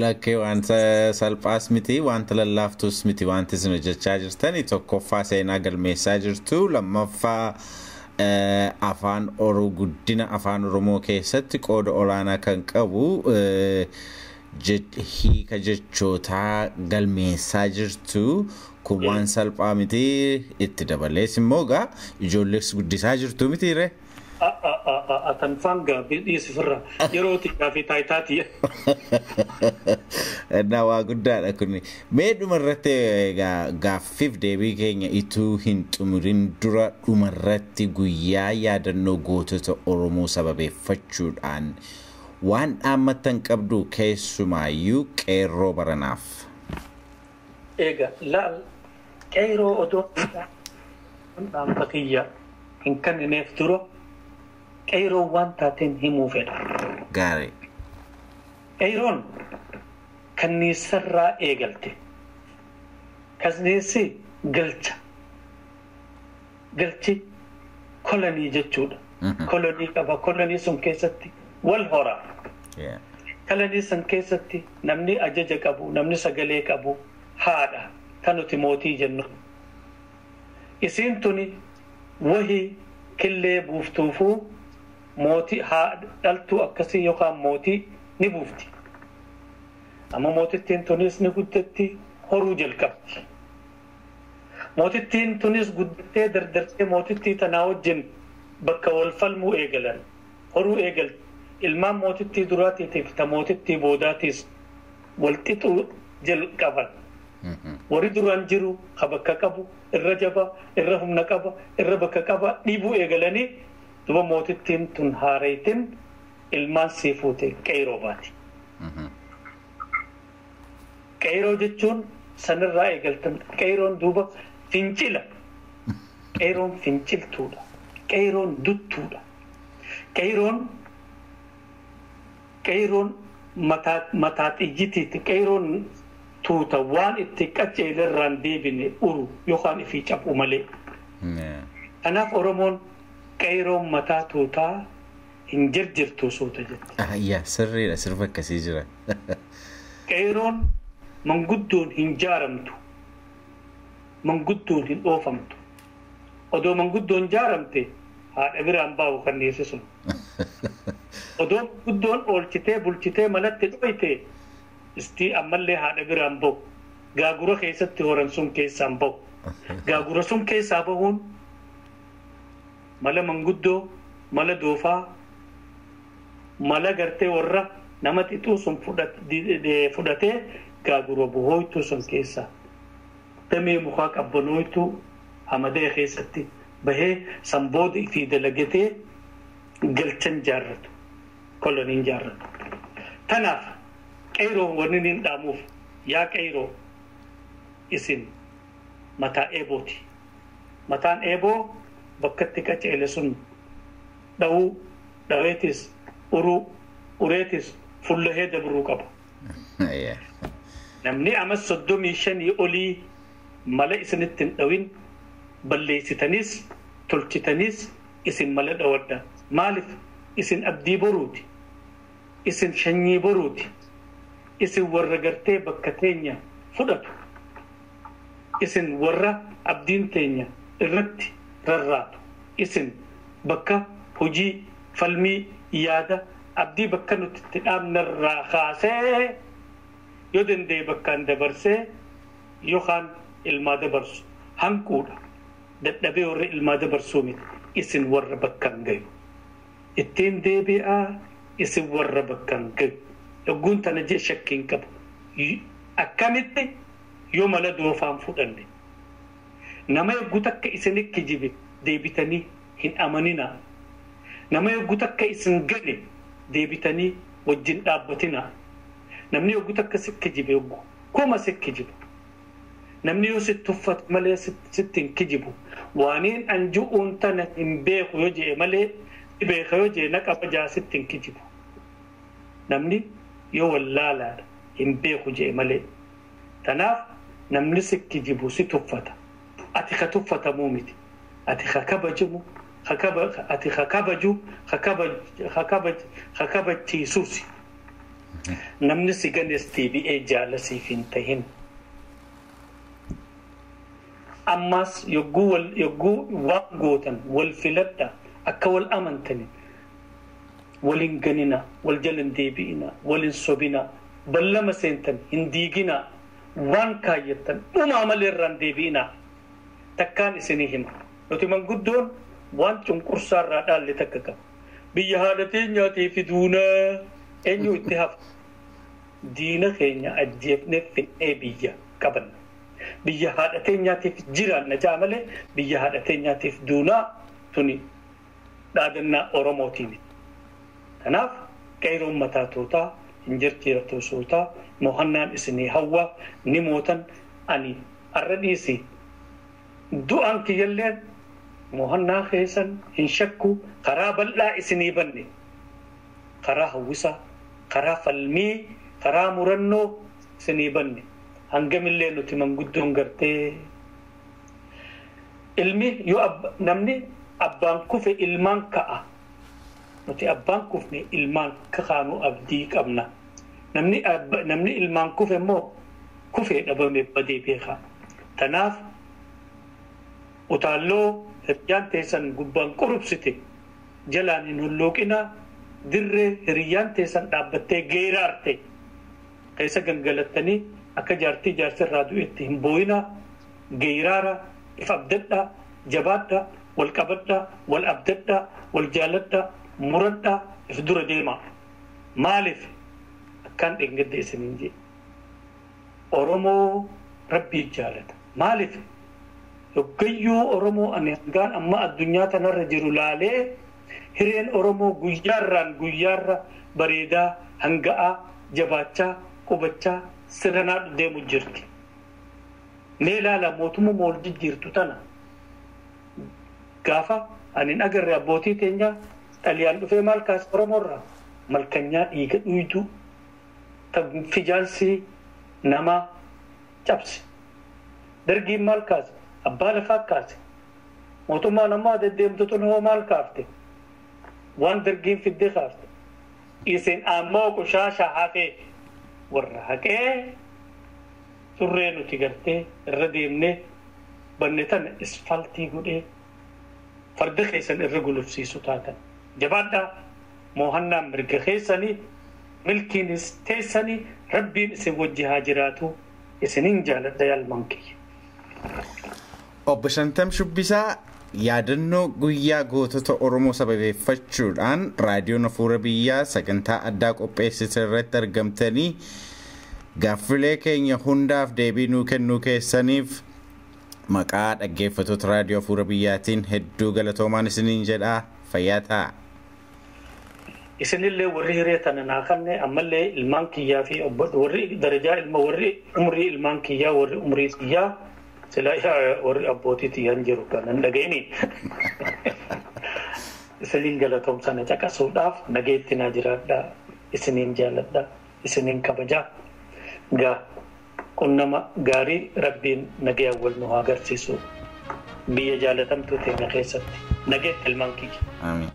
Speaker 3: Lakkee wanta salphaas miti wanta lallaaftus miti wanti isin hojjechaa jirtan tokkoffaa seenaa galmeessaa jirtu lammaffaa afaan Oromoo guddina afaan Oromoo keessatti qooda olaanaa kan qabu hiika jechootaa galmeessaa jirtu kun waan salphaa miti itti dabalees immoo gaa ijoollees guddisaa jirtu miti ree.
Speaker 2: Atanfaan gaafii dhiisifirra yeroo xiqqaa fi taayitaati.
Speaker 3: Innaa waa guddaadha kun. Mee dhumarratti gaaffiif deebii keenya ituu hin xumurin dura dhumarratti guyyaa yaadannoo gootota Oromoo sababeeffachuudhaan waan dhaammattan qabdu keessumaayyuu qeerroo baranaaf.
Speaker 2: Egaa laal qeerroo odoo dhaamsa kiyya hin kennineef dura Qeeroo waan taateen himuu fedha.
Speaker 3: Gaarii.
Speaker 2: Qeeroon kanniisarraa eegalte. Kanniisi galcha. Galchi kolonii jechuudha. Kolonii qaba. Kolonii sun keessatti wal horaa. Kolonii sun keessatti namni ajaja qabu, namni sagalee qabu haadha kan nuti mootii jennu. Isiin tuni wahii killee buuftuufuu mootii dhaltuu akkasii yookaan mootii ni buufti. Amma mootittiin tunis ni guddatti horuu jalqabdi. Mootittiin tunis guddattee dardartee mootittii tanaa wajjin bakka wal falmuu eegalan horuu eegalti. Ilmaan mootittii duraatiitiif ta mootittii boodaatiis wal xixuu jalqaban. Warri duraan jiru ka bakka qabu irra jaba irra humna qaba irra bakka qaba dhiibuu eegalanii duba mootittiin tun haareetiin ilmaan sii fuute qeeroo baati. Qeeroo jechuun sanirraa eegaltan qeeroon duuba fincila. Qeeroon finciltuudha. Qeeroon duttuudha. Qeeroon mataa xiyyitiiti. Qeeroon tuuta waan itti qaceelarraan deebine uru yookaan ifii cab'u malee. Kanaaf Oromoon qeeroon mataa tuutaa hin jirjirtu suuta jetti.
Speaker 3: Yaa sirriidha sirba akkasii jira.
Speaker 2: Qeeroon manguddoon hin jaaramtu. Manguddoon hin oofamtu. Odoo manguddoon jaaramte haadha biraan baa'u kanniisi sun. Odoo manguddoon oolchitee bulchitee manatti dhoyte istii ammallee haadha biraan bahu. Gaagura keessatti horan sun keessaan bahu. Gaagura sun keessaa bahuun mala manguddoo, mala doofaa, mala gartee warra nama xixuu sun fudhatee gaagura bohooytuu sun keessaa damee mukaa qabbanooytuu hamadee keessatti bahee sanbooda ifii dalagatee galchan jaarratu koloniin jaarratu. Tanaaf qeeroo wanni niin dhaamuuf yaa qeeroo isin mataa eebooti. Mataan eeboo bakkatti qaceele sun dhawuu dhaweetis uruu ureetis fullahee dabruu qaba. Namni ama 35 olii mala isinitti hin dhawin balleessitanis tolchitanis isin mala dhawadha. Maaliif isin abdii boruuti. Isin shanyii boruuti. Isin warra gartee bakka teenya fudhatu. Isin warra abdiin teenya irratti rarraatu. Isin bakka hojii falmii yaada abdii bakka nuti itti dhaabnarraa kaasee yoo danda'e bakkaan dabarsee yookaan ilmaa dabarsu hanquudha. Dadhabee warra ilmaa dabarsuu miti. Isin warra bakkaan gayu. Ittiin deebi'aa isin warra bakkaan gayu. Dhugguun tana jee shakkiin qabu. Akkamitti yoo mala doofaan fudhanne. Nama yogguu takka isin kijibe deebitanii hin amaninaa. Nama yogguu takka isin gane deebitanii wajjin dhaabbatinaa. Namni yogguu takka si kijibe yogguu kuma si kijibu. Namni yoo si tuffatu malee sitti hin kijibu. Waaniin an ju'uun tana hin beeku yoo je'e malee beeka yoo je'e na qaba sitti hin kijibu. Namni yoo wallaalaadha hin beeku je'e malee. Tanaaf namni si kijibu si tuffata. Ati ka tuffatamuu miti. Ati ka kabajamu, ati ka kabaju, ka kabachiisuusi. Namni si ganes deebi'ee jaalasiif hin tahin. Ammas yogguu waan gootan wal filadha akka wal amantani wal hin ganina, wal jala hin deebi'ina, wal hin sobina, ballama seentan hin diigina, waan kaayyattan dhumaa malee irraan deebi'ina. Takkaan isinii hima. Nuti manguddoon waan cunqursaa irraa dhaalle takka qaba. Biyya haadha teenyaatii fi duunaa eenyu itti hafa. Diina keenya ajjeefnee finnee biyya qabanna. Biyya haadha teenyaatiif jiraanna jaa malee biyya haadha teenyaatiif duunaa tuni dhaadannaa Oromootiin. Kanaaf qeeroon mataa tuutaa hin jirjiiratu suutaa mo'annaan isinii hawwa ni mootan ani har'a dhiisi. Du'aan kiyyalleen Mohannaa keessan hin shakku, karaa bal'aa isinii banne, karaa hawwisaa, karaa falmii, karaa murannoo isinii banne. Hangamillee nuti manguddoon gartee ilmi yoo namni abbaan kufe ilmaan ka'a. Nuti abbaan kufne ilmaan kakaanu abdii qabna. Namni ilmaan kufe immoo kufee dhabame badee beeka. Tanaaf utaalloo hiriyyaan teessan gubbaan qurubsite jalaan hin hulluuqinaa, dirree hiriyyaan teessan dhaabbattee geeraarte keessa gangalattanii akka jaartii jaarsirraa du'etti hin boo'inaa, geeraara, if abdadhaa, jabaadhaa, wal qabadhaa, wal abdadhaa, wal jaaladhaa, muradhaa, if dura deemaa. Maaliif akkaan dheengadde isiniin jee? Oromoo Rabbii jaalata. Maaliif? Hoggayyuu Oromoo ani hangaan amma addunyaa tanarra jiru laalee hireen Oromoo guyyaarraan guyyaarra bareedaa, hanga'aa, jabaachaa, qubachaa, sirnaa deemu jirti. Mee ilaala mootummaa wal jijjiirtu tana. Gaafa ani hin agarre abbootii teenyaa Xaliyaan dhufee maal kaase Oromoorraa? Malkanyaa dhiiga dhuydu fijaansii namaa cabse. Dargiin maal kaase? Abbaa lafaa kaase. Mootummaan ammaa deddeemtu tun hoo maal kaafte? Waan dargiin fiddee kaafte. Isin ammoo qushaasha hafee warra haqee surree nuti gartee irra deemnee banne tana isfaltii godhee farda keessan irra gulufsiisu taatan. Jabaadhaa, moohannaan mirga keessanii, milkiinis teessanii, Rabbiin isin wajji haa jiraatu, isinin jaaladha yaalman kiyya.
Speaker 3: Obbo Shantam Shubbisaa, yaadannoo guyyaa gootota Oromoo sababeeffachuudhaan raadiyoon Hafuura Biyyaa sagantaa addaa qopheessite irratti argamtanii gaaffilee keenya hundaaf deebii nuu kennuu keessaniif maqaa dhaggeeffattoota raadiyoo Hafuura Biyyaatiin hedduu galatoomaan isiniin jedhaa, fayyaa ta'a.
Speaker 2: Isinillee warri hiree tana naa kanne ammallee ilmaan kiyyaa fi warri darajaa ilma warri umrii ilmaan kiyyaa warri umrii kiyyaa sila warri abbootii tiyyaan jiru kanan dhaga'ini. Isiniin galatoomsana caqasuudhaaf nageetti naa jiraadhaa, isiniin jaaladhaa, isiniin kabajaa. Gaa qunnama gaarii Rabbiin nagayaan wal nu haa agarsiisu biyya jaalatamtuu teenya keessatti nageetti ilmaan kiyya.
Speaker 3: Amiin.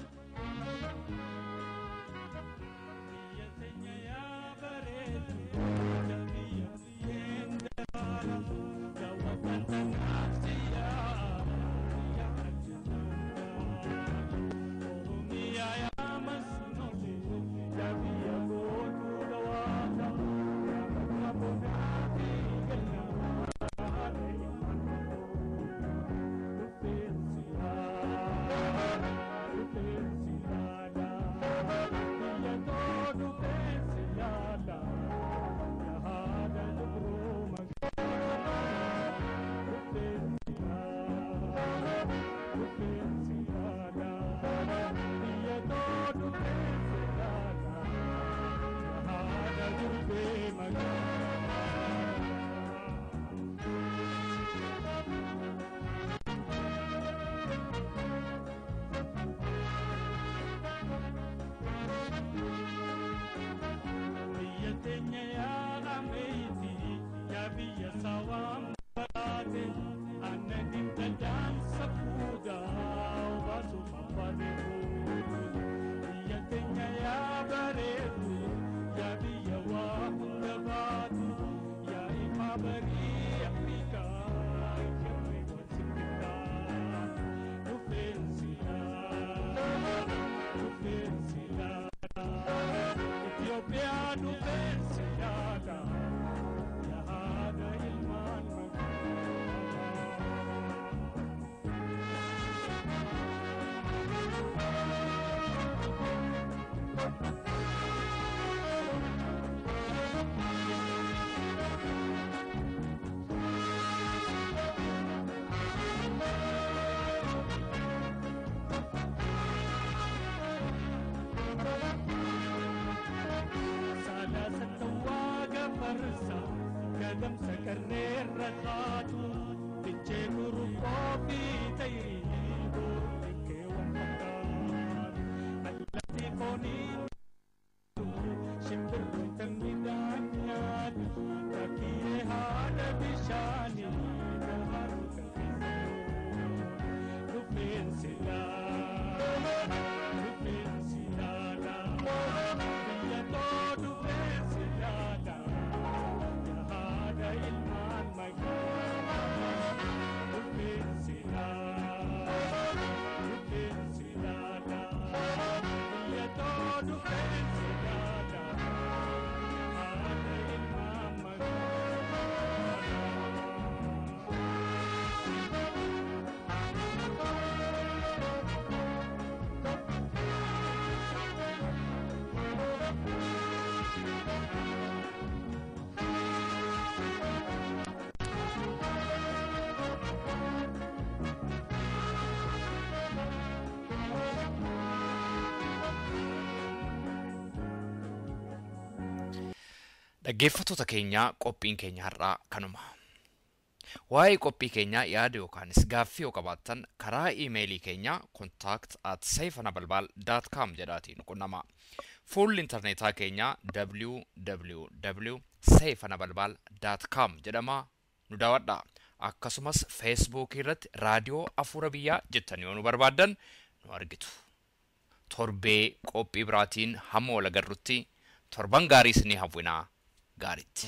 Speaker 8: Kadamsa karreerra taatu, fichee gurgoo fi tayrii.
Speaker 1: Dhaggeeffattoota keenya, qophiin keenya har'aa kanuma. Waa'ee qophii keenyaa yaada yookaanis gaaffii yoo qabaattan, karaa iimeelii keenya contact@seifanabalbal.com jedhaatiin nu qunnama. Fuulli intarneetaa keenya www.seifanabalbal.com jedhama, nu daawwadha. Akkasumas Feesbuukii irratti Raadiyoo Afuura Biyyaa jettanii yoo nu barbaaddan nu argitu. Torbee qophii biraatiin hamma wal agarrutti torban gaarii isinii hawwinaa, gaariitti.